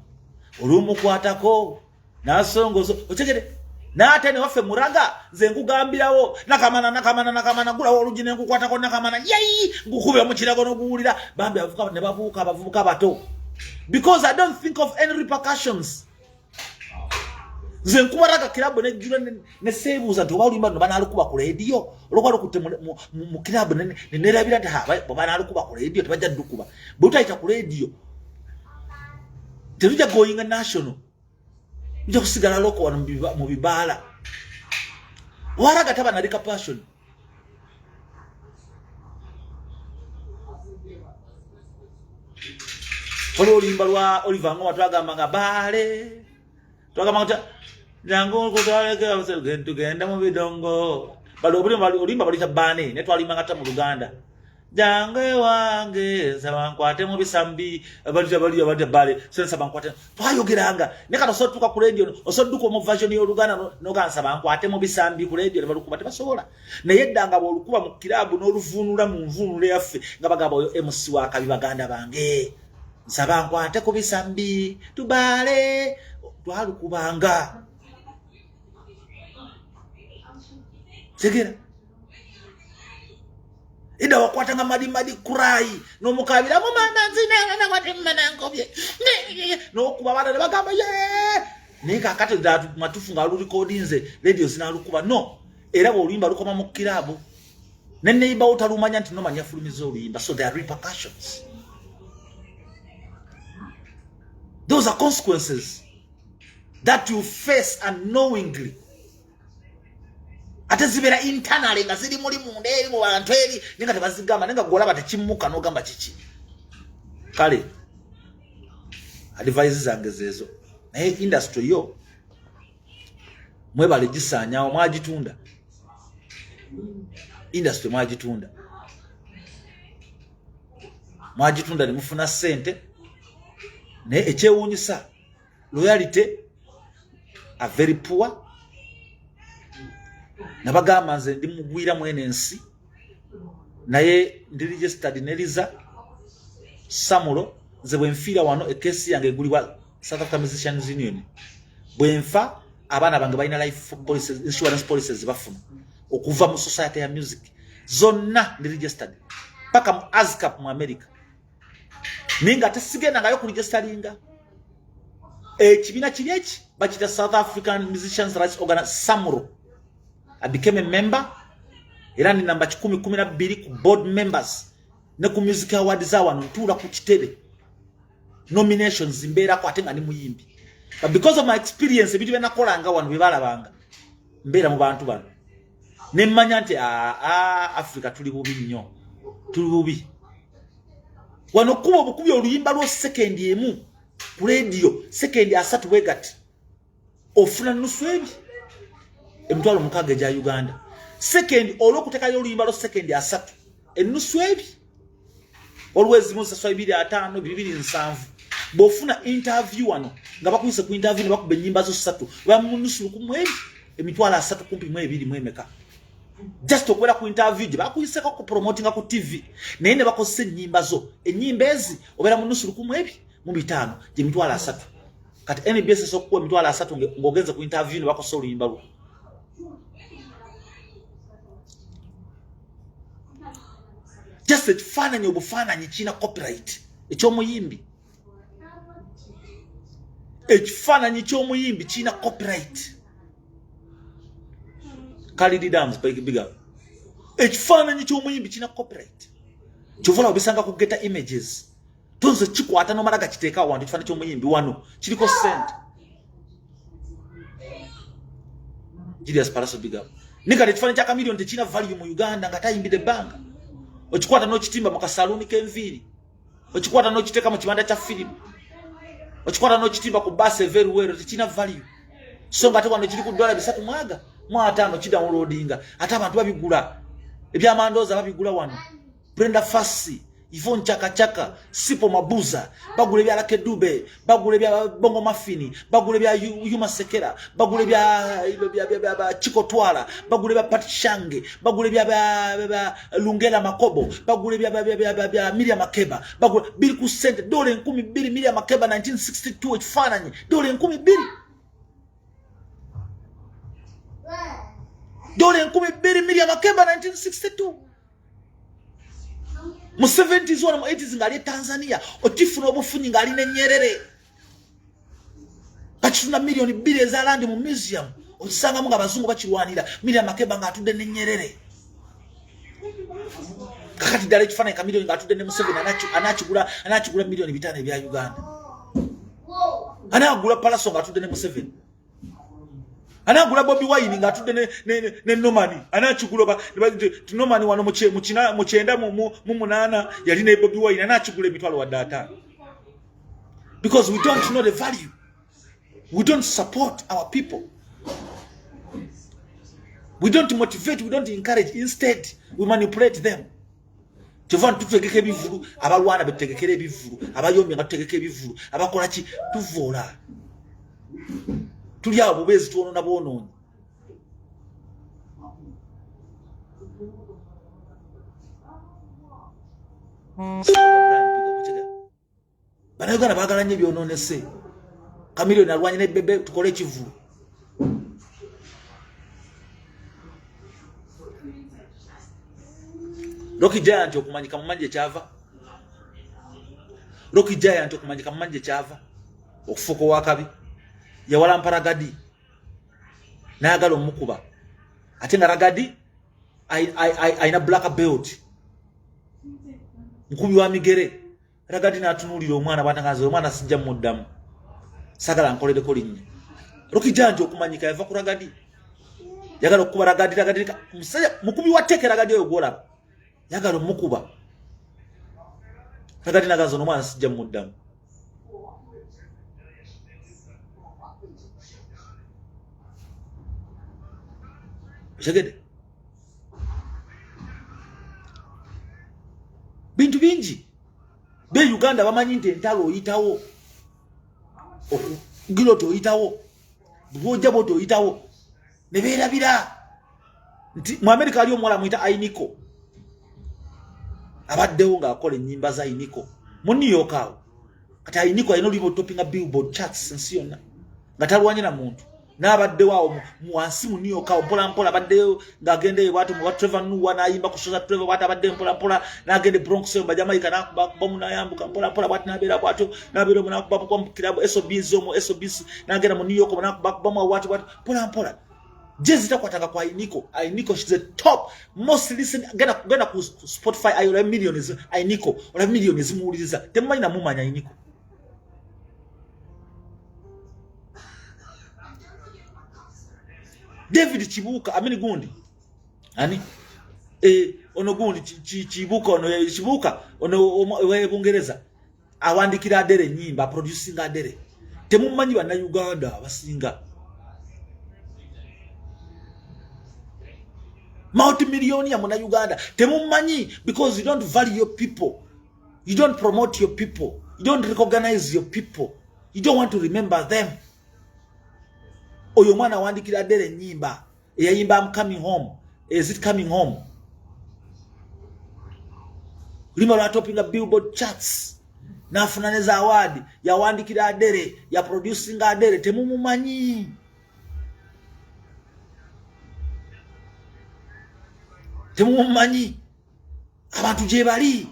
olumukwatako nasongozo. Otegere naate ne waffe muraga nze nkugambirawo nakamana nakamana nakamana gulawo olugi nenkukwatako nakamana yayi nkukube mu kirago n'oguwulira bambi abavubuka ne babuuka abavubuka bato because I don't think of any repercussions. Nze nkuba ragga kirabu nejjula ne seebuuza nti oba oluyimba luno banaalukuba ku leediyo olwokuba lukutte mu kirabu nenerabira nti bwe banaalukuba ku leediyo tebajja ddukuba bwe lutayita ku leediyo terujja goyinga national, lujja kusigala local wano mu bibaala. Wa ragga taba na repercussion. Waliwo oluyimba lwa Oliver Ngoma twagamba nga baale twagamba nti jangu nkutwaleko tugende mu bidongo bali oluyimba baluyita baane naye twalimbanga ta mu Luganda jangu ewange nsaba nkwate mu bisambi balita bali balita bale so nsaba nkwate twayogeranga ne kati osobola tutuuka ku radio osobola dduka mu version y'Oluganda noga nsaba nkwate mu bisambi ku radio ne balukuba tebasobola. Naye edda nga bw'olukuba mu kiraabu n'oluvuunula mu nvuunula yaffe nga bagamba oyo MC wakabi baganda bange nsaba nkwate ku bisambi tubaale twalukubanga tegera. Edda wakwatanga Madi Cry n'omukabiramu mama nzinanakwatimanankobye n'okuba abaana ne bagamba ye. Naye kakati matufu nga alulikodinze radio zinalukuba no. Era bw'oluyimba lukoma mu kiraabu ne neighbor wo talumanya nti Norman yafulumiza oluyimba. So there are repercussions. Those are consequences that you face unknowingly. Ate zibeera internally nga ziri muli munda eri mu bantu eri, naye nga tebazigamba, naye nga gwolaba tekimmuka n'ogamba kiki. Kale advice zange zeezo, naye industry yo mwebale gisaanyawo, mwagitunda industry, mwagitunda, mwagitunda ne mufuna ssente. Naye ekyewuunyisa, loyalty are very poor. Nabagamba nze ndi mugwira mwene ensi, naye ndi registered ne Liza Samulo. Nze bwe nfiira wano, ekesi yange egulibwa South Africa Musicians Union. Bwe nfa, abaana bange balina life policies, insurance policies bafuna okuva mu society ya music zonna. Ndi registered paka mu ASCAP mu America, naye nga tesigendangayo kuregisteringa. Ekibiina kiri eki bakita South African Musicians Rights Organ, SAMRO. I became a member, era ndi namba 112 ku board members. Ne ku music award za wano ntuula ku kitebe, nominations mbeerako, ate nga ndi muyimbi. But because of my experience, ebintu byenakolanga wano byebalabanga, mbeera mu bantu bano, nemmanya nti aa, Africa tuli bubi nnyo, tuli bubi wano. Kuba obukubi oluyimba lwo sekendi emu ku rediyo, sekendi 30 bwegati, ofuna nusu ebi 60,000 egya Uganda. Sekendi olwokutekayo oluyimba lwo sekendi 30, enusu ebi, olwezimu saswa 250, 270. Bw'ofuna interview wano nga bakuyise ku interview ne bakuba ennyimba zo ssatu, bamunusu lukumu ebi 30,000 kumpi mu ebiri mu emeka, just okubeera ku interview gye bakuyiseko ku promotinga ku TV, naye ne bakozesa ennyimba zo. Ennyimba ezi obeera mu nusu lukumu ebi mu bitaano, gye 30,000. Kati NBS esobola okukuwa 30,000 ng'ogenze ku interview ne bakozesa oluyimba lwo? Just ekifaananyi, obufaananyi kirina copyright eky'omuyimbi. Ekifaananyi ky'omuyimbi kirina copyright. Kalidi Dams, big up. Ekifaananyi ky'omuyimbi kirina copyright. Kyova olaba obisanga ku Getty Images. Tonze kikwata nomala gakiteeka awantu. Ekifaananyi ky'omuyimbi wano kiriko sente. Julius Palaso, big up. Nikati ekifaananyi kya Chameleone tekirina value mu Uganda nga tayimbidde ebbanga. Okikwata n'okitimba mu kasaluuni k'enviiri, okikwata n'okiteeka mu kibanda kya firimu, okikwata n'okitimba ku baasi everywhere, tekirina value. So nga ate wano kiri ku dola bisatu mwaga mu ataano kidownloadinga, ate abantu babigula. Ebyamandooza babigula wano. Brenda Fassie, Yvonne Chaka Chaka, Sipho Mabuza bagula ebya Lucky Dube, bagula ebya Bongo Maffin, bagula ebya Hugh Masekela, bagula ebya Chicco Twala, bagula ebya Pat Shange, bagula ebya Lungelo Makobo, bagula ebya Miriam Makeba, bagula biri ku sente dola 2000. Miriam Makeba 1962, ekifaananyi dola 2000, dola 2000. Miriam Makeba 1962, mu 70s wano, mu 80s ng'ali e Tanzania, otifuna obufunyi ng'alina enyerere bakitunda 2 miliyoni eza randi. Mu museum okisangamu nga abazungu bakirwanira. Miriam Makeba ng'atudde nenyerere. Kakati ddala ekifaananyi Chameleone ng'atudde ne Museveni, anakigula? Anakigula 5 miliyoni ebya Uganda? Anagula Palaso ng'atudde ne Museveni? Anagula Bobi Wine ng'atudde ne Norman? Anakigula? Oba Norman wano mu 98 yali ne Bobi Wine, anakigula emitwalo wadde 50? Because we don't know the value, we don't support our people, we don't motivate, we don't encourage, instead we manipulate them. Kyova tutegeka ebivulu, abalwana betutegekera ebivulu, abayombye nga tutegeka ebivulu, abakola ki, tuvoola. Tuli awo bubeezi, twonona bwonoonyi. Bannayuganda baagala nnyo ebyonoonese. Chameleone alwanye ne Bebe, tukole ekivulu. Rocky Giant okumanyika mumanyi gyekyava? Rocky Giant okumanyika mumanyi gyekyava? Okufuuka owakabi, yawala mparagadi nayagala omukuba. Ate nga Ragadi alina black belt, mukubi wa migere. Ragadi n'atunuulira omwana bwatangaza, omwana sijja muddamu, sagala nkolereko linnya. Rukijanja okumanyika yava ku Ragadi, yagala okukuba Ragadi. Ragadi musajja mukubi wa teke, Ragadi oyo gwolaba yagala omukuba. Ragadi naganza omwana sijja muddamu. Otegedde? Bintu bingi be Uganda bamanyi nti entalo oyitawo, okugira oti oyitawo, bwojja bwoti oyitawo, ne beerabira nti mu Amerika ali omuwala amuyita Ainiko, abaddewo ng'akola ennyimba za Ainiko mu New York awo. Kati Ainiko alina oluyimba olutopinga Billboard charts ensi yonna nga talwanye na muntu, n'abaddewo awo wansi mu New York awo mpola mpola, abaddeyo ng'agenda eyo bwati muba Trevor Noah n'ayimba ku show za Trevor bwati, abadde mpola mpola n'agenda e Bronx eyo Jamaica n'akubamu n'ayambuka mpola mpola bwati n'abeera bwatyo n'abeera omu n'akuba mu kirabu SOBs omu SOBs n'agenda mu New York n'akubamu awo bwati bwati mpola mpola. Jezi takwatanga kwa Ainiko. Ainiko, she's the top most listen. Genda ku Spotify ayo la millions Ainiko, ola millions muwuliriza. Temumanyi na mumanya Ainiko. David Kibuuka, amini gundi. Ani? Ono gundi Kibuuka, ono Kibuuka, ono we Bungereza. Awandikira Adele ennyimba, producing Adele. Temumanyi bannayuganda abasinga. Multimillionaire munnayuganda temumanyi because you don't value your people, you don't promote your people, you don't recognize your people, you don't want to remember them. Oyo omwana awandikira Adele ennyimba, eyayimba "I'm coming home", is it coming home? Lima lwatopinga Billboard charts n'afuna ne za award, yawandikira Adele, ya producinga Adele. Temumumanyi, temumumanyi. Abantu gye bali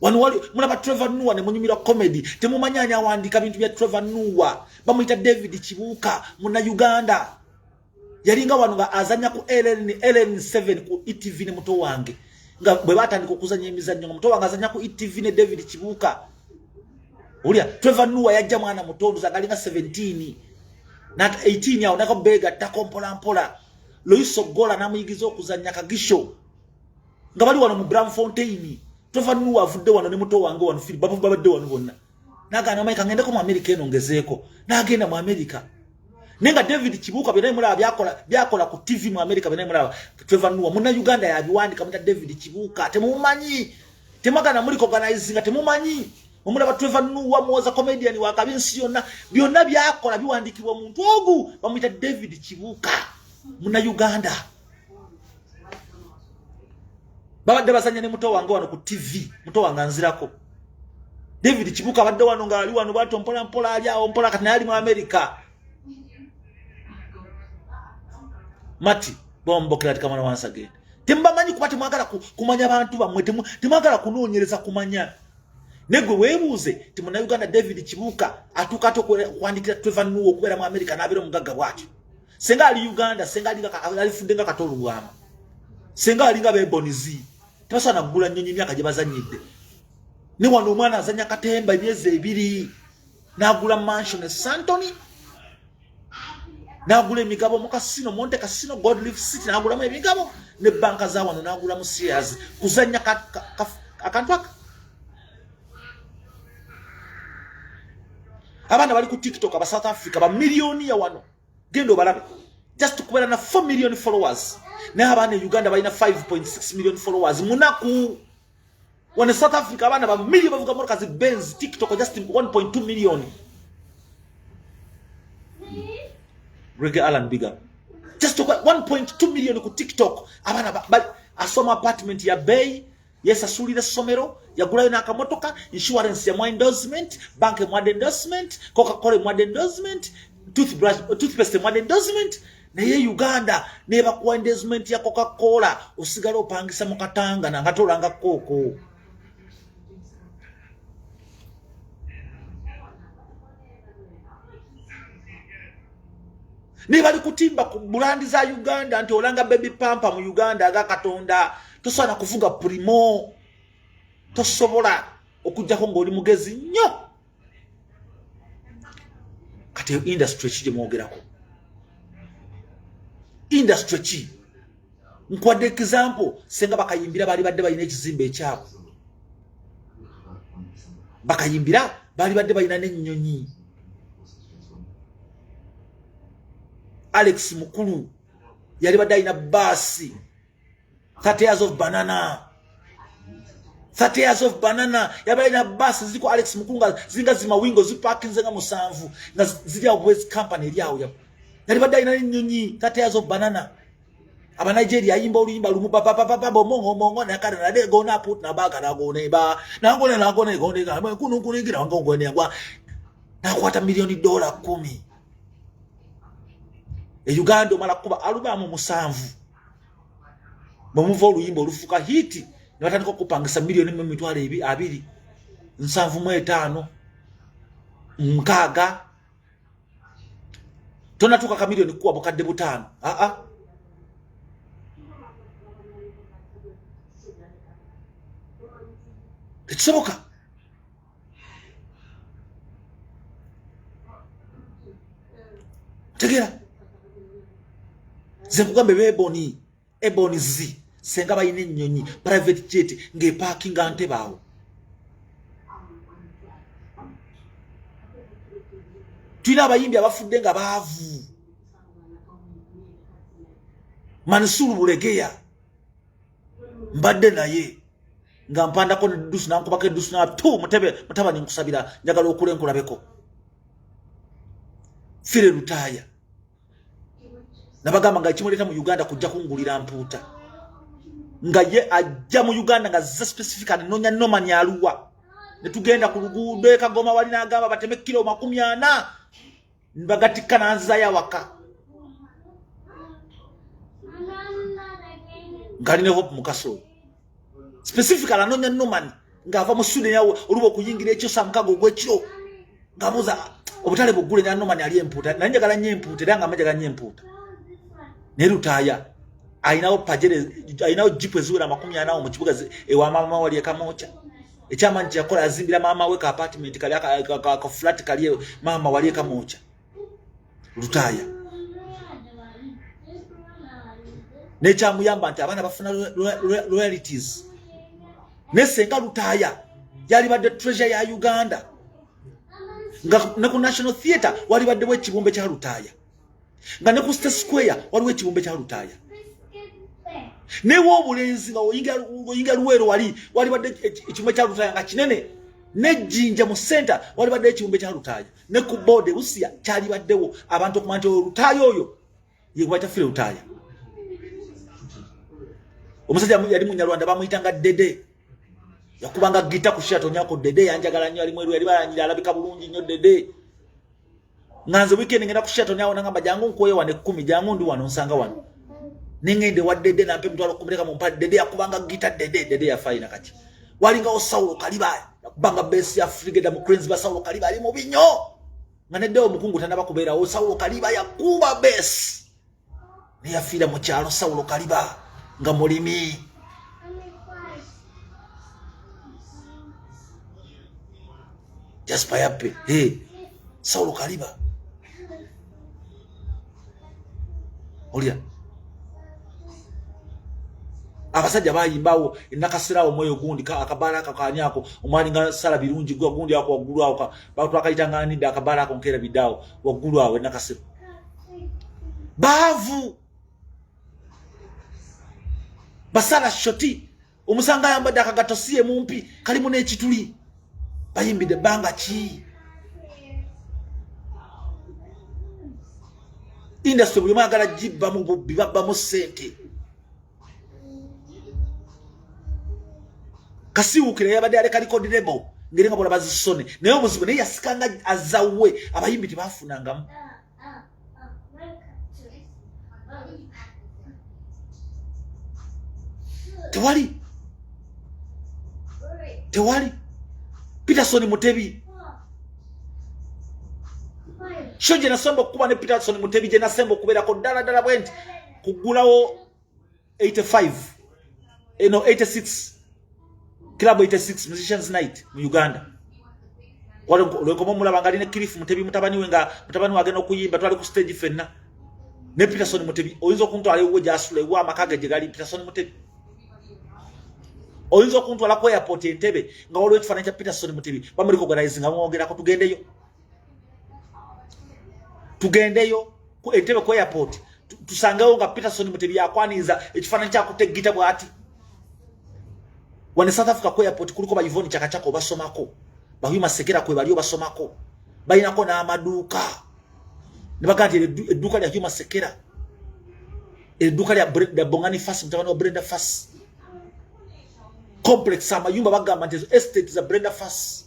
wano wali mulaba Trevor Noah ne munyumira comedy, temumanyi ani awandika bintu bya Trevor Noah. Bamuyita David Kibuuka, Munnayuganda. Yalinga wano nga azanya ku LN LN7 ku ETV ne muto wange, nga bwe batandika okuzanya emizannyo nga muto wange azanya ku ETV ne David Kibuuka. Olya Trevor Noah yajja mwana muto, ndoza ngalinga 17 not 18 awo, nako beegattako mpola mpola. Loyiso Gola n'amuyigiza okuzannya kagisho nga bali wano mu Braamfontein. Trevor Noah avudde wano ne muto wange wano Philip, babadde wano bonna. Nagamba, "Mike, ngendeko mu America eno ngezeeko." N'agenda mu America, naye nga David Kibuuka byonna mulaba byakola ku TV mu America, byonna mulaba Trevor Noah Munnayuganda yabiwandika, muta David Kibuuka. Temumanyi, temwagala muli organizing, temumanyi. Omulaba Trevor Noah muwoza comedian wakabi nsi yonna, byonna byakola biwandikibwa omuntu ogu bamuyita David Kibuuka, Munnayuganda. Babadde bazanya ne muto wange wano ku TV, muto wange anzirako. David Kibuuka abadde wano ng'ali wano bwatyo mpola mpola, ali awo mpola, kati naye ali mu America. Mati bombokera ati kamwana once again. Temubamanyi kuba temwagala kumanya bantu bammwe, temwagala kunoonyereza kumanya. Naye gwe weebuuze ti Munnayuganda David Kibuuka atuuka ate okuwandikira Trevor Noah okubeera mu America n'abeera omugagga bw'atyo, senga ali Uganda, senga alifudde nga Kato Lubwama, senga alinga bebonizi, tebasobola nakugula nnyonyi emyaka gye bazannyidde. Ne wano omwana azanya katemba emyezi 2 n'agula mansion e Sandton, n'agula emigabo mu casino Monte Casino, Gold Leaf City, n'agulamu emigabo ne banka za wano, n'agulamu shares kuzanya akantu aka. Abaana bali ku TikTok aba South Africa ba millionaire wano, genda obalabe, just kubeera na 4 million followers, naye abaana e Uganda balina 5.6 million followers munaku. Wano South Africa abaana ba million bavuga motoka zi Benz, TikTok just 1.2 million. Reggae Alan, big up. Just 1.2 million ku TikTok. Abaana asoma apartment ya bay, yesasulira essomero, yagulayo n'akamotoka, insurance yamwa endorsement, bank emwadde endorsement, Coca-Cola emwadde endorsement, toothbrush, toothpaste emwadde endorsement. Naye Uganda nebakuwa endorsement ya Coca-Cola, osigala opangisa mu katanga nanga tolanga kooko. Naye bali kutimba ku bulandi za Uganda nti olanga baby pampa mu Uganda aga Katonda tosobola kuvuga primo, tosobola okujjako ng'oli mugezi nnyo. Kati eyo industry ki gye mwogerako? Industry ki? Nkwadde example, senga bakayimbira baali badde balina ekizimbe ekyabwe, bakayimbira baali badde balina n'ennyonyi. Alex Mukulu yali badde alina baasi 30 years of banana, 30 years of banana yaba alina baasi ziriko Alex Mukulu nga ziringa zimawingo zipakinze nga musanvu nga ziri awo bwezi company eri awo, yali badde alina n'ennyonyi 30 years of banana. Abanigeria ayimba oluyimba lumu papapapapa bomongomongo nakananadegona put nabakanagoneba nagona nagona kunukuningira ngongonegwa nakwata miliyoni dola 10. E Uganda omala kuba alubamu 7 bwemuva oluyimba olufuuka hiiti ne batandika okupangisa miliyoni mu emitwalo abiri nsanvu mu etaano nkaaga, tonatuuka ka miliyoni kuwa bukadde butaano. Aa, tekisoboka. Tegera nze nkugambe beboni eboni zi senga balina ennyonyi private jet ng'epaakinga ntebe awo. Tulina abayimbi abafudde nga baavu. Mansuru Bulegeya mbadde naye nga mpandako nedusu nankubako edusu na tu mutebe mutabani nkusabira njagala okule nkulabeko. Fire Lutaaya nabagamba nga ekimuleeta mu Uganda kujja kungulira mpuuta, nga ye ajja mu Uganda nga zze specifically nonya Norman aluwa, ne tugenda ku luguudo e Kagoma wali n'agamba bateme kilo 40 bagatikka n'anzizayo awaka ng'ali ne Hope Mukasa oyo specifically anoonya Norman ng'ava mu Sweden awo oluba okuyingira ekyo saa mukaaga ogw'ekiro ng'abuuza obutale buggule na Norman ali empuuta, naye njagala nnyo empuuta era nga njagala nnyo empuuta. Naye Lutaaya alinawo pajere, alinawo jipu eziwera 40 awo mu kibuga ewa maama wali ekamwokya. Ekyamaanyi kyeyakola azimbira maama we ka apartment kali ka flat kali maama wali ekamwokya. Lutaaya nekyamuyamba nti abaana bafuna royalties, ne senga Lutaaya yalibadde treasure ya Uganda nga ne ku National Theatre walibaddewo ekibumbe kya Lutaaya, nga ne ku State Square waliwo ekibumbe kya Lutaaya, newobulenzi nga oyingira Luweero wali walibadde ekibumbe kya Lutaaya nga kinene, nejjinja mu center walibadde ekibumbe kya Lutaaya, ne ku board Busia kyalibaddewo abantu okumanya nti oyo Lutaaya oyo ye Fire Lutaaya. Omusajja yali munyarwanda bamuyitanga Dede, yakubanga gita ku Sheraton ako. Dede yanjagala nnyo, ali mweru, yali balanyira, alabika bulungi nnyo Dede. Nga nze weekend ngenda ku Sheraton awo nangamba jangu nkuweyo wano 10, jangu ndi wano nsanga wano, nengende wa Dede nampa emitwalo 10 leka mumpa. Dede yakubanga gita Dede, Dede yafa kati walingawo Saulo Kaliba yakubanga bass ya Frigeda mu Cranes ba Saulo Kaliba ali mubi nnyo nga neddewo omukungu tannaba kubeerawo. Saulo Kaliba yakuba bass neyafiira mu kyalo. Saulo Kaliba nga mulimi. Jasper Yappe, hey, Saulo Kaliba olya abasajja bayimbawo enakasirawo omwoyo gundi akabaala ako kani ako omwalinga sala birungi gwa gundi ako waggulu awo twakayitanga nidde akabaala ako nkeera bidaawo waggulu awo enakasiro baavu basala shoti omusanga ayambadde akagato si ye mumpi kalimu n'ekituli bayimbidde ebbanga ki industry buli omu agala gibba mu bubbi babbamu ssente. Kasiwukira yabadde aleka record label ngeri nga bolaba zisone, naye obuzibu naye yasikanga azawe abayimbi tebafunangamu. Tewali, tewali. Peterson Mutebi Show gye nasemba okukuba ne Peterson Mutebi gye nasemba okubeerako ddala ddala bwe nti kuggulawo 85 eno 86 Club 86 Musicians Night mu Uganda. Lwenkoma omulaba nga alina Cliff Mutebi mutabani we nga mutabani we agenda okuyimba, twali ku stage ffenna ne Peterson Mutebi. Oyinza okuntwala ewuwe gy'asula, ewuwe amaka ge gye gali, Peterson Mutebi. Oyinza okuntwala ku airport Entebbe nga waliwo ekifaananyi kya Peterson Mutebi bamurecognize nga bamwogerako. Tugendeyo, tugendeyo ku Entebbe ku airport, tusangewo nga Peterson Mutebi yakwaniriza ekifaananyi kyakutte gita bw'ati. Wane South Africa ku airport kuliko ba Yvonne Chakachaka obasomako, ba Hugh Masekela kwe bali obasomako, balinako n'amaduuka ne bagaa nti edduuka lya Hugh Masekela, edduuka lya Bongani Fassie, mutabani wa Brenda Fassie, complex, amayumba bagamba nti ezo estate za Brenda Fassie.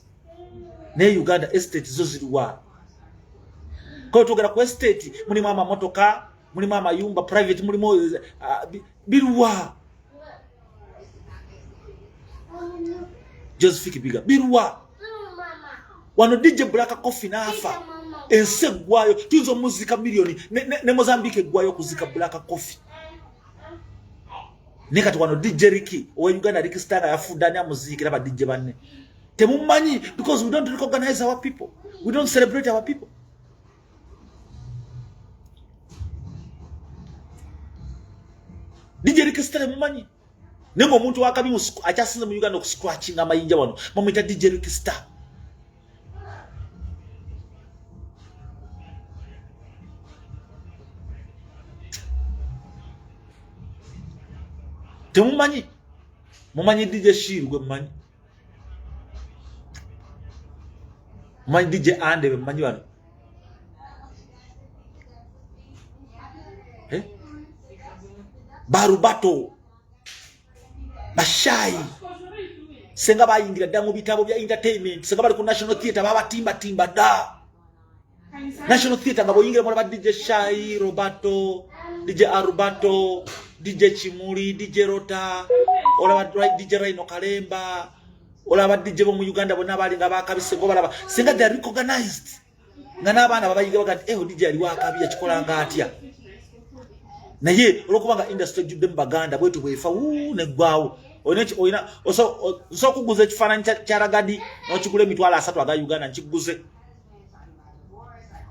Naye Uganda estate zo ziriwa? Ko twogera ku estate, mulimu amamotoka, mulimu amayumba private, mulimu biruwa? Josephine Biga, biruwa? Wano DJ Black Coffee n'afa, ensi eggwayo. Tuyinza omuzika miliyoni ne Mozambique eggwayo okuzika Black Coffee. Naye kati wano DJ Ricky owa Uganda, Ricky Star, yafudde, ani amuziikira? Ba DJ banne temumanyi because we don't recognize our people, we don't celebrate our people. DJ Ricky Star temumanyi, naye ngaomuntu wakabi akyasinze mu Uganda okuscratchinga amayinja wano bamuyita DJ Ricky Star. Temumanyi. Mumanyi DJ Shiru gwe mumanyi, mumanyi DJ Ande be mumanyi wano, eh? Barubato bashayi senga bayingira dda mu bitabo bya entertainment, senga bali ku National Theatre babatimbatimba dda. National Theatre nga bwoyingira mulaba DJ Shai, Roberto, DJ Arubato, DJ Kimuli, DJ Rota, olaba DJ Rhino Kalemba, olaba DJ bo mu Uganda bonna bali nga bakabise ngo balaba singa they are recognized nga n'abaana babayiga baga nti eho DJ ali wakabi, yakikolanga atya? Naye olwokuba nga industry ejjudde mu Baganda bwetu bwefa neggwawo. Olina osobola okuguza ekifaananyi kya Ragga Dee n'okigula 300,000 aga Uganda, nkiguze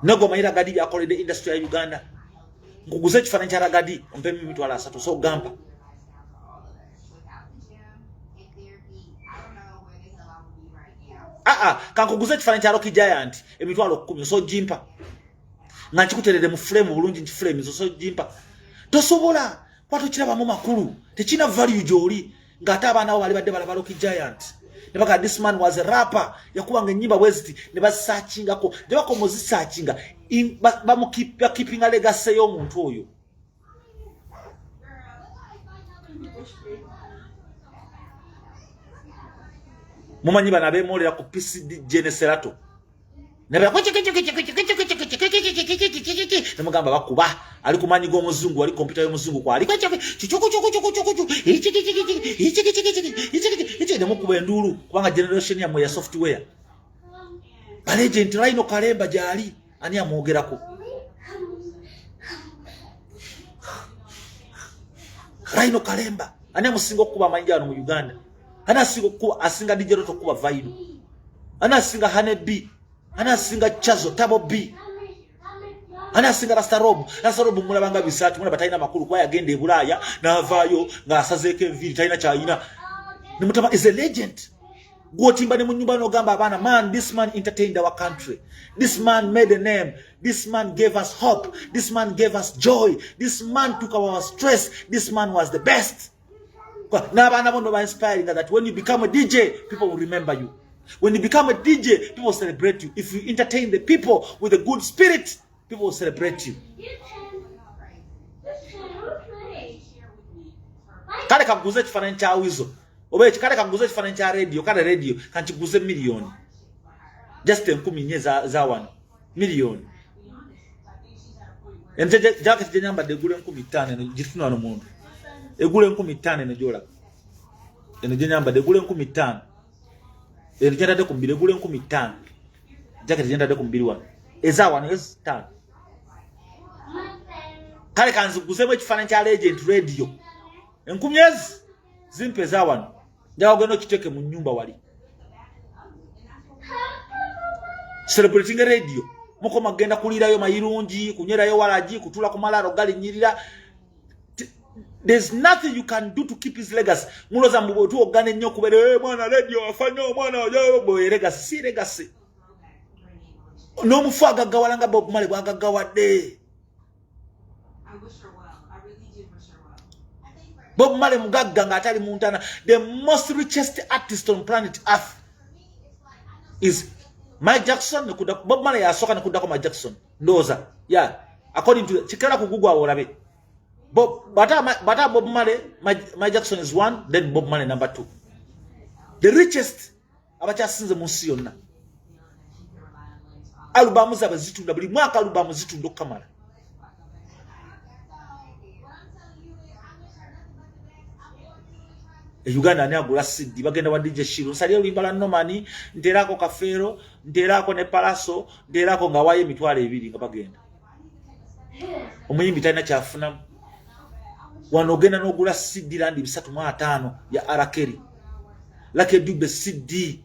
nego omanyi Ragga Dee byakoledde industry ya Uganda. Nkuguze ekifaananyi kya Ragga Dee ompemu 300,000, osobola okugamba? Aa, kankuguze ekifaananyi kya Rocky Giant 10,000, osobola ogimpa nga nkikuterere mu frame bulungi, nkiframe, osobola ogimpa? Tosobola kuba tokirabamu makulu, tekirina value gy'oli. Ng'ate abaana bo bali badde balaba Rocky Giant ne bagaa, "This man was a rapper, yakubanga ennyimba bwe ziti," ne bazisearchingako ne bakoma ozisearchinga, bakeepinga legacy y'omuntu oyo. Mumanyi bano abeemolera ku PCD Geneserato nemugamba bakuba ali ku maanyi g'omuzungu, wali kompyuta y'omuzungu kwali nemukuba enduulu kubanga generation yammwe ya software. Balegend Rhino Kalemba gyali, ani amwogerako? Rhino Kalemba ani amusinga okukuba amayinja wano mu Uganda? Ani asinga okukuba, asinga DJ Roto okukuba vinyl? Ani asinga Hane B? Ani asinga Chazo Tabo B? Ani asinga Rasta Rob? Rasta Rob mulabanga bisaati, mulaba talina makulu kuba yagenda e Bulaaya n'avaayo ng'asazeeko enviiri, talina kyayina. Nemutaba is a legend gwotimba ne mu nyumba n'ogamba abaana, "Man, this man entertained our country, this man made a name, this man gave us hope, this man gave us joy, this man took our stress, this man was the best." N'abaana bo noba inspiring that when you become a DJ, people will remember you. When you become a DJ, people celebrate you. If you entertain the people with a good spirit, people will celebrate you. Kale kaguze ekifaananyi kya Wizo oba eki, kale kaguze ekifaananyi kya Radio. Kale Radio kankiguze miliyoni just 4,000 za wano, miliyoni. Jaketi gyenyambadde egula 5,000. Eno gifuna wano muntu egula 5,000. Eno gyolaba eno gyenyambadde egula 5,000. Eno gyentadde ku mubiri egula 5,000. Jaketi gyentadde ku mubiri wano Eza wano ezi 5. Kale kanziguzemu ekifaananyi kya Legend Radio, 1000 ezi zimpa eza wano. Njagala ogenda okiteeke mu nnyumba wali celebrating radio. Mukoma kugenda kulirayo mayirungi, kunywerayo walagi, kutula ku malaalo galinyirira. There's nothing you can do to keep his legacy. Muloza mbu bwetuwogana ennyo okubeera, eh, mwana Radio afa nnyo, omwana bwe legacy si legacy. N'omufu agaggawala nga Bob Marley bwagaggawadde. Bob Marley mugagga ng'atali mu ntana. The most richest artist on planet Earth is Mike Jackson. Nekuda Bob Marley yasooka, nekuddako Mike Jackson ndowooza. Yeah, according to kikera ku Google awo olabe. Bob, bata, bata Bob Marley, Mike Jackson is one, then Bob Marley number two. The richest abakyasinze mu nsi yonna. Alubamu zaabwe zitunda buli mwaka, alubamu zitunda okukamala. E Uganda ani agula CD? Bagenda wa DJ Shiru, nsalye oluyimba lwa Nomani, nteerako Kafeero, nteerako ne Palaso, nteerako nga waayo 20,000 nga bagenda. Omuyimbi talina kyafunamu. Wano ogenda n'ogula CD landi 350 ya Arakeri Lucky Dube CD.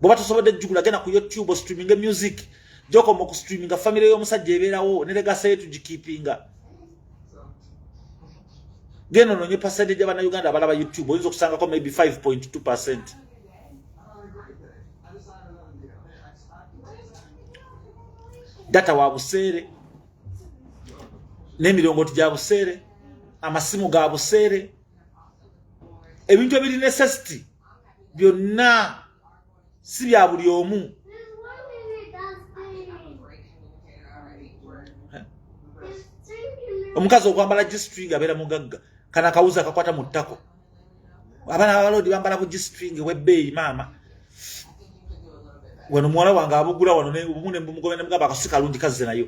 Bw'oba tosobodde jjugula, genda ku YouTube streaming music. Gyokoma okustreaminga, famire y'omusajja ebeerawo ne legacy ye tugikeepinga. Genda ononye percentage y'abannayuganda abalaba YouTube, oyinza okusangako maybe 5.2%. Data wa buseere n'emirongooti gya buseere, amasimu ga buseere, ebintu ebiri necessity byonna si bya buli omu. Omukazi okwambala G-string abeera mugagga. Kana akawuzi akakwata mu ttako, abaana babaloodi bambala bu G-string webbeeyi. Maama wano muwala wange abugula wano obumu nemugobya nemugamba akasi kalungi kazze nayo.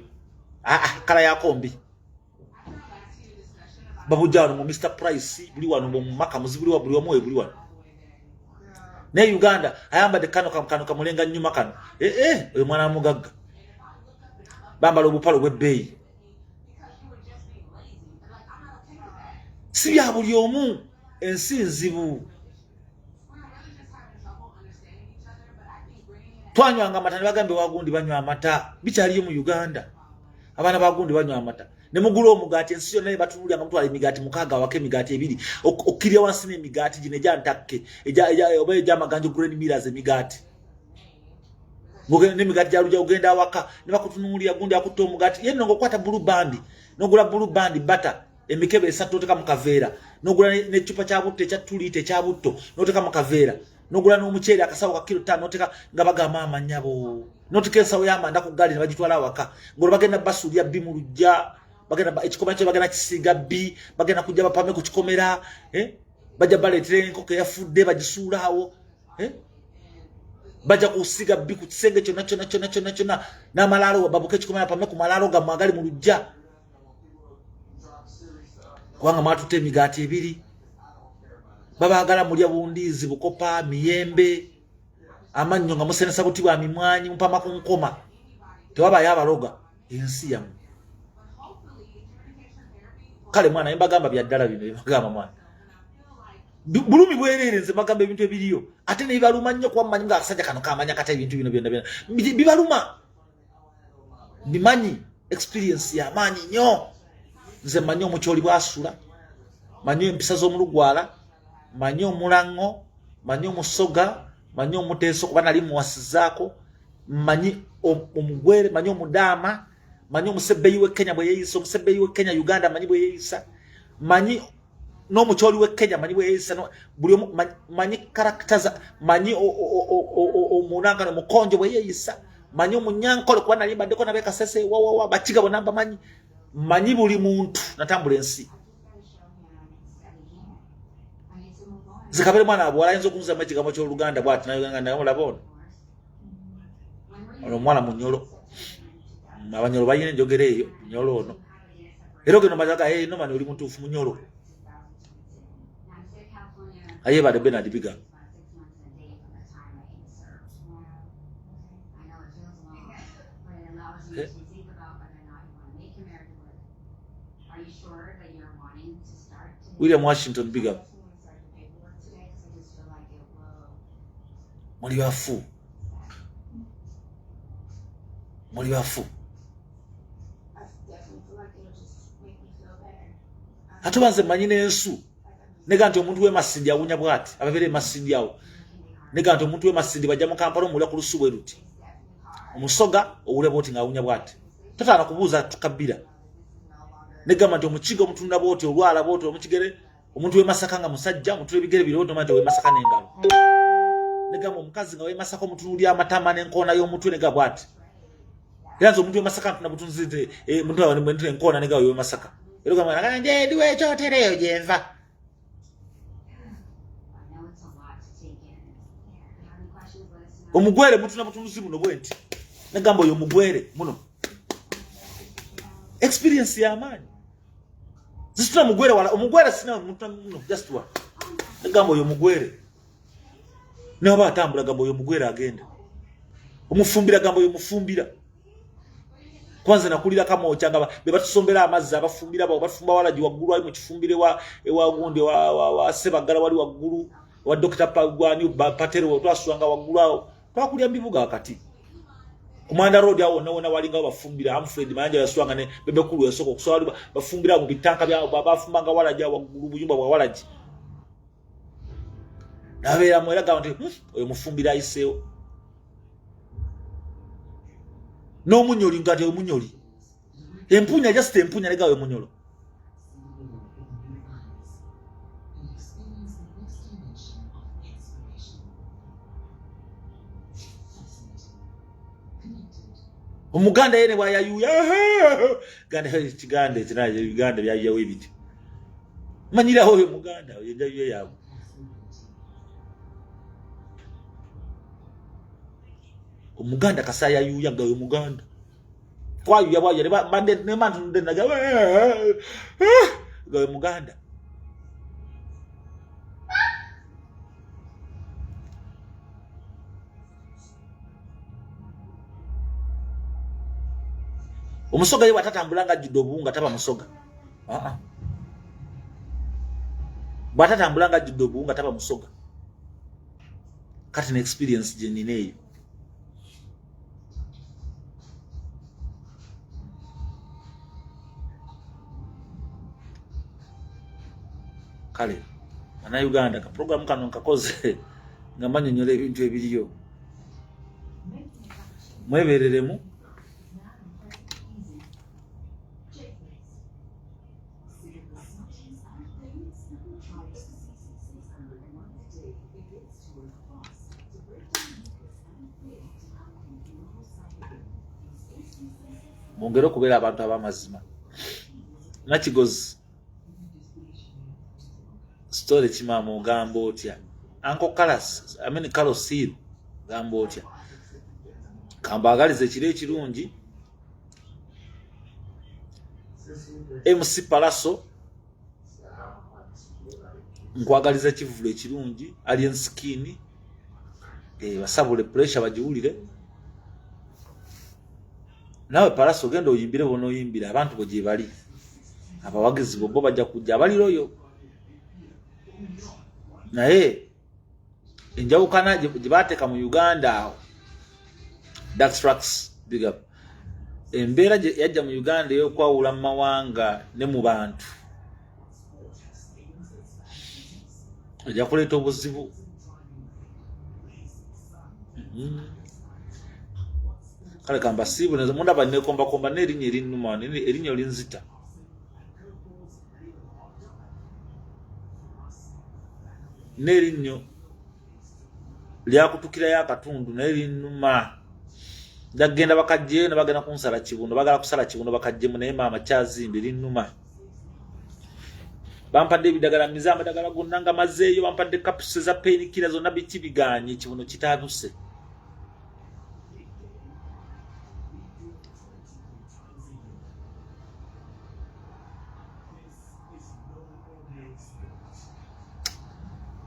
Aa kala yako mbi. Babujja wano mu Mr Price, buli wano mu maka muzi, buli wa buli wamu buli wano. Naye Uganda ayambadde kano kano kamulenga nyuma kano, eh eh, oyo mwana mugagga. Bambala obupale obw'ebbeeyi, si bya buli omu. Ensi nzibu. Twanywanga amata ne bagamba ewagundi banywa amata, bikyaliyo mu Uganda. Abaana bagundi banywa amata ne mugula omugaati, ensi yonna ne batunuulira nga mutwala emigaati 6 awaka, emigaati 2 okkirya wansi n'emigaati gino egya ntakke oba egy'amaganjo, Grain Millers, emigaati n'emigaati gya lujja. Ogenda awaka ne bakutunuulira, gundi akutta omugaati ye nno ng'okwata Blue Band, n'ogula Blue Band butter emikebe 3 n'oteeka mu kaveera, n'ogula n'eccupa kya butto ekya 2 litre ekya butto n'oteeka mu kaveera, n'ogula n'omuceere akasawo ka kilo 5 n'oteeka, nga bagamba amanyabo, n'oteeka ensawo y'amanda ku ggaali ne bagitwala awaka, ng'olwo bagenda basuulya bbi mu luggya, bagenda ekikomera kyo bagenda kisiiga bbi, bagenda kujja bapame ku kikomera, eh? Bajja baleetera enkoko eyafudde bagisuula awo, eh? Bajja kusiiga bbi ku kisenge kyonna kyonna kyonna kyonna kyonna n'amalaalo, babuke ekikomera bapame ku malaalo gammwe agali mu luggya, kubanga mwatutte emigaati 2. Babaagala mulya bundiizi, bukopa, miyembe, amannyo nga musenesa buti bwa mimwanyi, mupama ku nkoma, tewabayo abaloga ensi yammwe. Kale mwana mbagamba bya ddala bino ebagamba mwana bulumi bwereere. Nze mbagamba ebintu ebiriyo ate nebibaluma nnyo, kuba mumanyi nga akasajja kano kamanya kata ebintu bino byonna byonna bibaluma. Mbimanyi, experience yamaanyi nnyo. Nze mmanyi omukyoli bwasula, manyi empisa z'omulugwala, manyi omulaŋŋo, manyi omusoga, manyi omuteeso kuba nali muwasizaako, manyi omugwere, manyi omudaama, manyi omusebbeyi w'e Kenya bwe yeeyisa, omusebbeyi w'e Kenya Uganda manyi bwe yeeyisa, manyi n'omukyoli w'e Kenya manyi bwe yeeyisa, buli omu manyi character za manyi omunankano omukonjo bwe yeeyisa, manyi omunyankole kuba nali mbaddeko nabe Kasese wawawa Bakiga bonna mbamanyi, manyi buli muntu. Natambula ensi. Nze kabere mwana wabuwala ayinza okunzamu ekigambo ky'Oluganda bwati nayoganga naye olaba ono ono omuwala munyolo, abanyolo balina enjogera eyo, munyolo ono. Era ogenda omazaga, hey, no man oli mutuufu, munyolo. Ayebale Bernard Biga. William Washington, big up. Muli bafu, muli bafu. Ate banze manyi n'ensu nega nti omuntu w'emasindi awunya bwati, ababeera emasindi awo nega nti omuntu w'emasindi bajja mu Kampala omuwulira ku lusu bwe luti, omusoga owulira bwoti ng'awunya bwati, totaana kubuuza tukabbira. Negamba nti omukiga omutunda bwoti olwala bwoti omukigere, omuntu w'emasaka nga musajja omutula ebigere biri otomanya nti ow'emasaka n'engalo. Negamba omukazi nga w'emasaka omutunulya amatama n'enkoona y'omutwe nega bwati. Era nze omuntu w'emasaka ntuna butunzi nti muntu enkoona nega w'emasaka. Era ogamba nga nje ndi w'ekyotero eyo gye nva. Omugwere mutuna butunuzi buno bwe nti negamba oyo omugwere muno experience y'amaanyi zisituna mugwere wala omugwere sina mutuna muno just one negamba oyo omugwere newaba atambula gamba oyo omugwere agenda omufumbira gamba oyo omufumbira. Kwanza nakulira kamooca nga be batusombera amazzi abafumbira bawo bafumba walagi waggulu ali mu kifumbiro ewa gundi wa Sebaggala wali waggulu wa Dokita Gwani Patero twasulanga waggulu awo twakulya mu bibuga wakati ku Mwanda Road awo wonna wonna walingawo bafumbira. Alfred Mayanja yasulanga ne Bebekulu yasooka okusula bafumbira mu bitanka bya bafumbanga walagi awo waggulu buyumba bwa walagi nabeeramu era gamba nti oyo mufumbira ayiseewo n'omunyoli nga ti omunyoli empunya just empunya negawe munyolo. Omuganda yene bwayayuya ganda kiganda ekina Uganda byayiyawo ebiti manyirawo oyo muganda oyo enjayuya yaabwe. Omuganda kasayayuya nga oyo muganda kwayuya bwayuya nemantunaga nga oyo muganda. Omusoga ye bwatatambula nga ajjudde obuwunga taba musoga. Bwatatambula nga ajjudde obuwunga taba musoga. Kati ne experience gye nnina eyo. Kale bannayuganda ka program kano nkakoze nga mbanyonyola ebintu ebiriyo, mwebereremu. Mwongere okubeera abantu ab'amazima. Nakigozi story kimaama ogamba otya anko Kalas, I mean Kalosiru ogamba otya? Kambaagaliza ekiro ekirungi. MC Palaso nkwagaliza ekivvulu ekirungi. Alien Skin basabule pressure bagiwulire. Naawe Palaso ogenda oyimbire bona oyimbire abantu bo gye bali, abawagizi bo bo bajja kujja abaliroyo. Naye enjawukana gye baateeka mu Uganda awo, Dax Trax big up, embeera yajja mu Uganda ey'okwawula mu mawanga ne mu bantu ejja kuleeta obuzibu. Kale kambasiibule mundaba nekombakomba n'erinnya erinnuma, erinnya linzita. N'erinnyo lyakutukirayo akatundu naye linnuma. Njagenda bakajjeyo ne bagenda kunsala kibuno, bagala kusala kibuno bakajjemu, naye maama kyazimbe linnuma. Bampadde ebidagala mize amadagala gonna nga mazeeyo, bampadde kapuse za painkiller zonna biki biganye, ekibuno kitaabuse.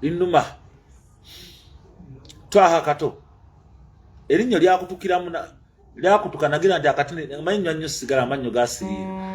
Linnuma. Twaha kato erinnyo lyakutukiramu lyakutuka nagira nti akati mannyo nnyo sigala amannyo gasiriira.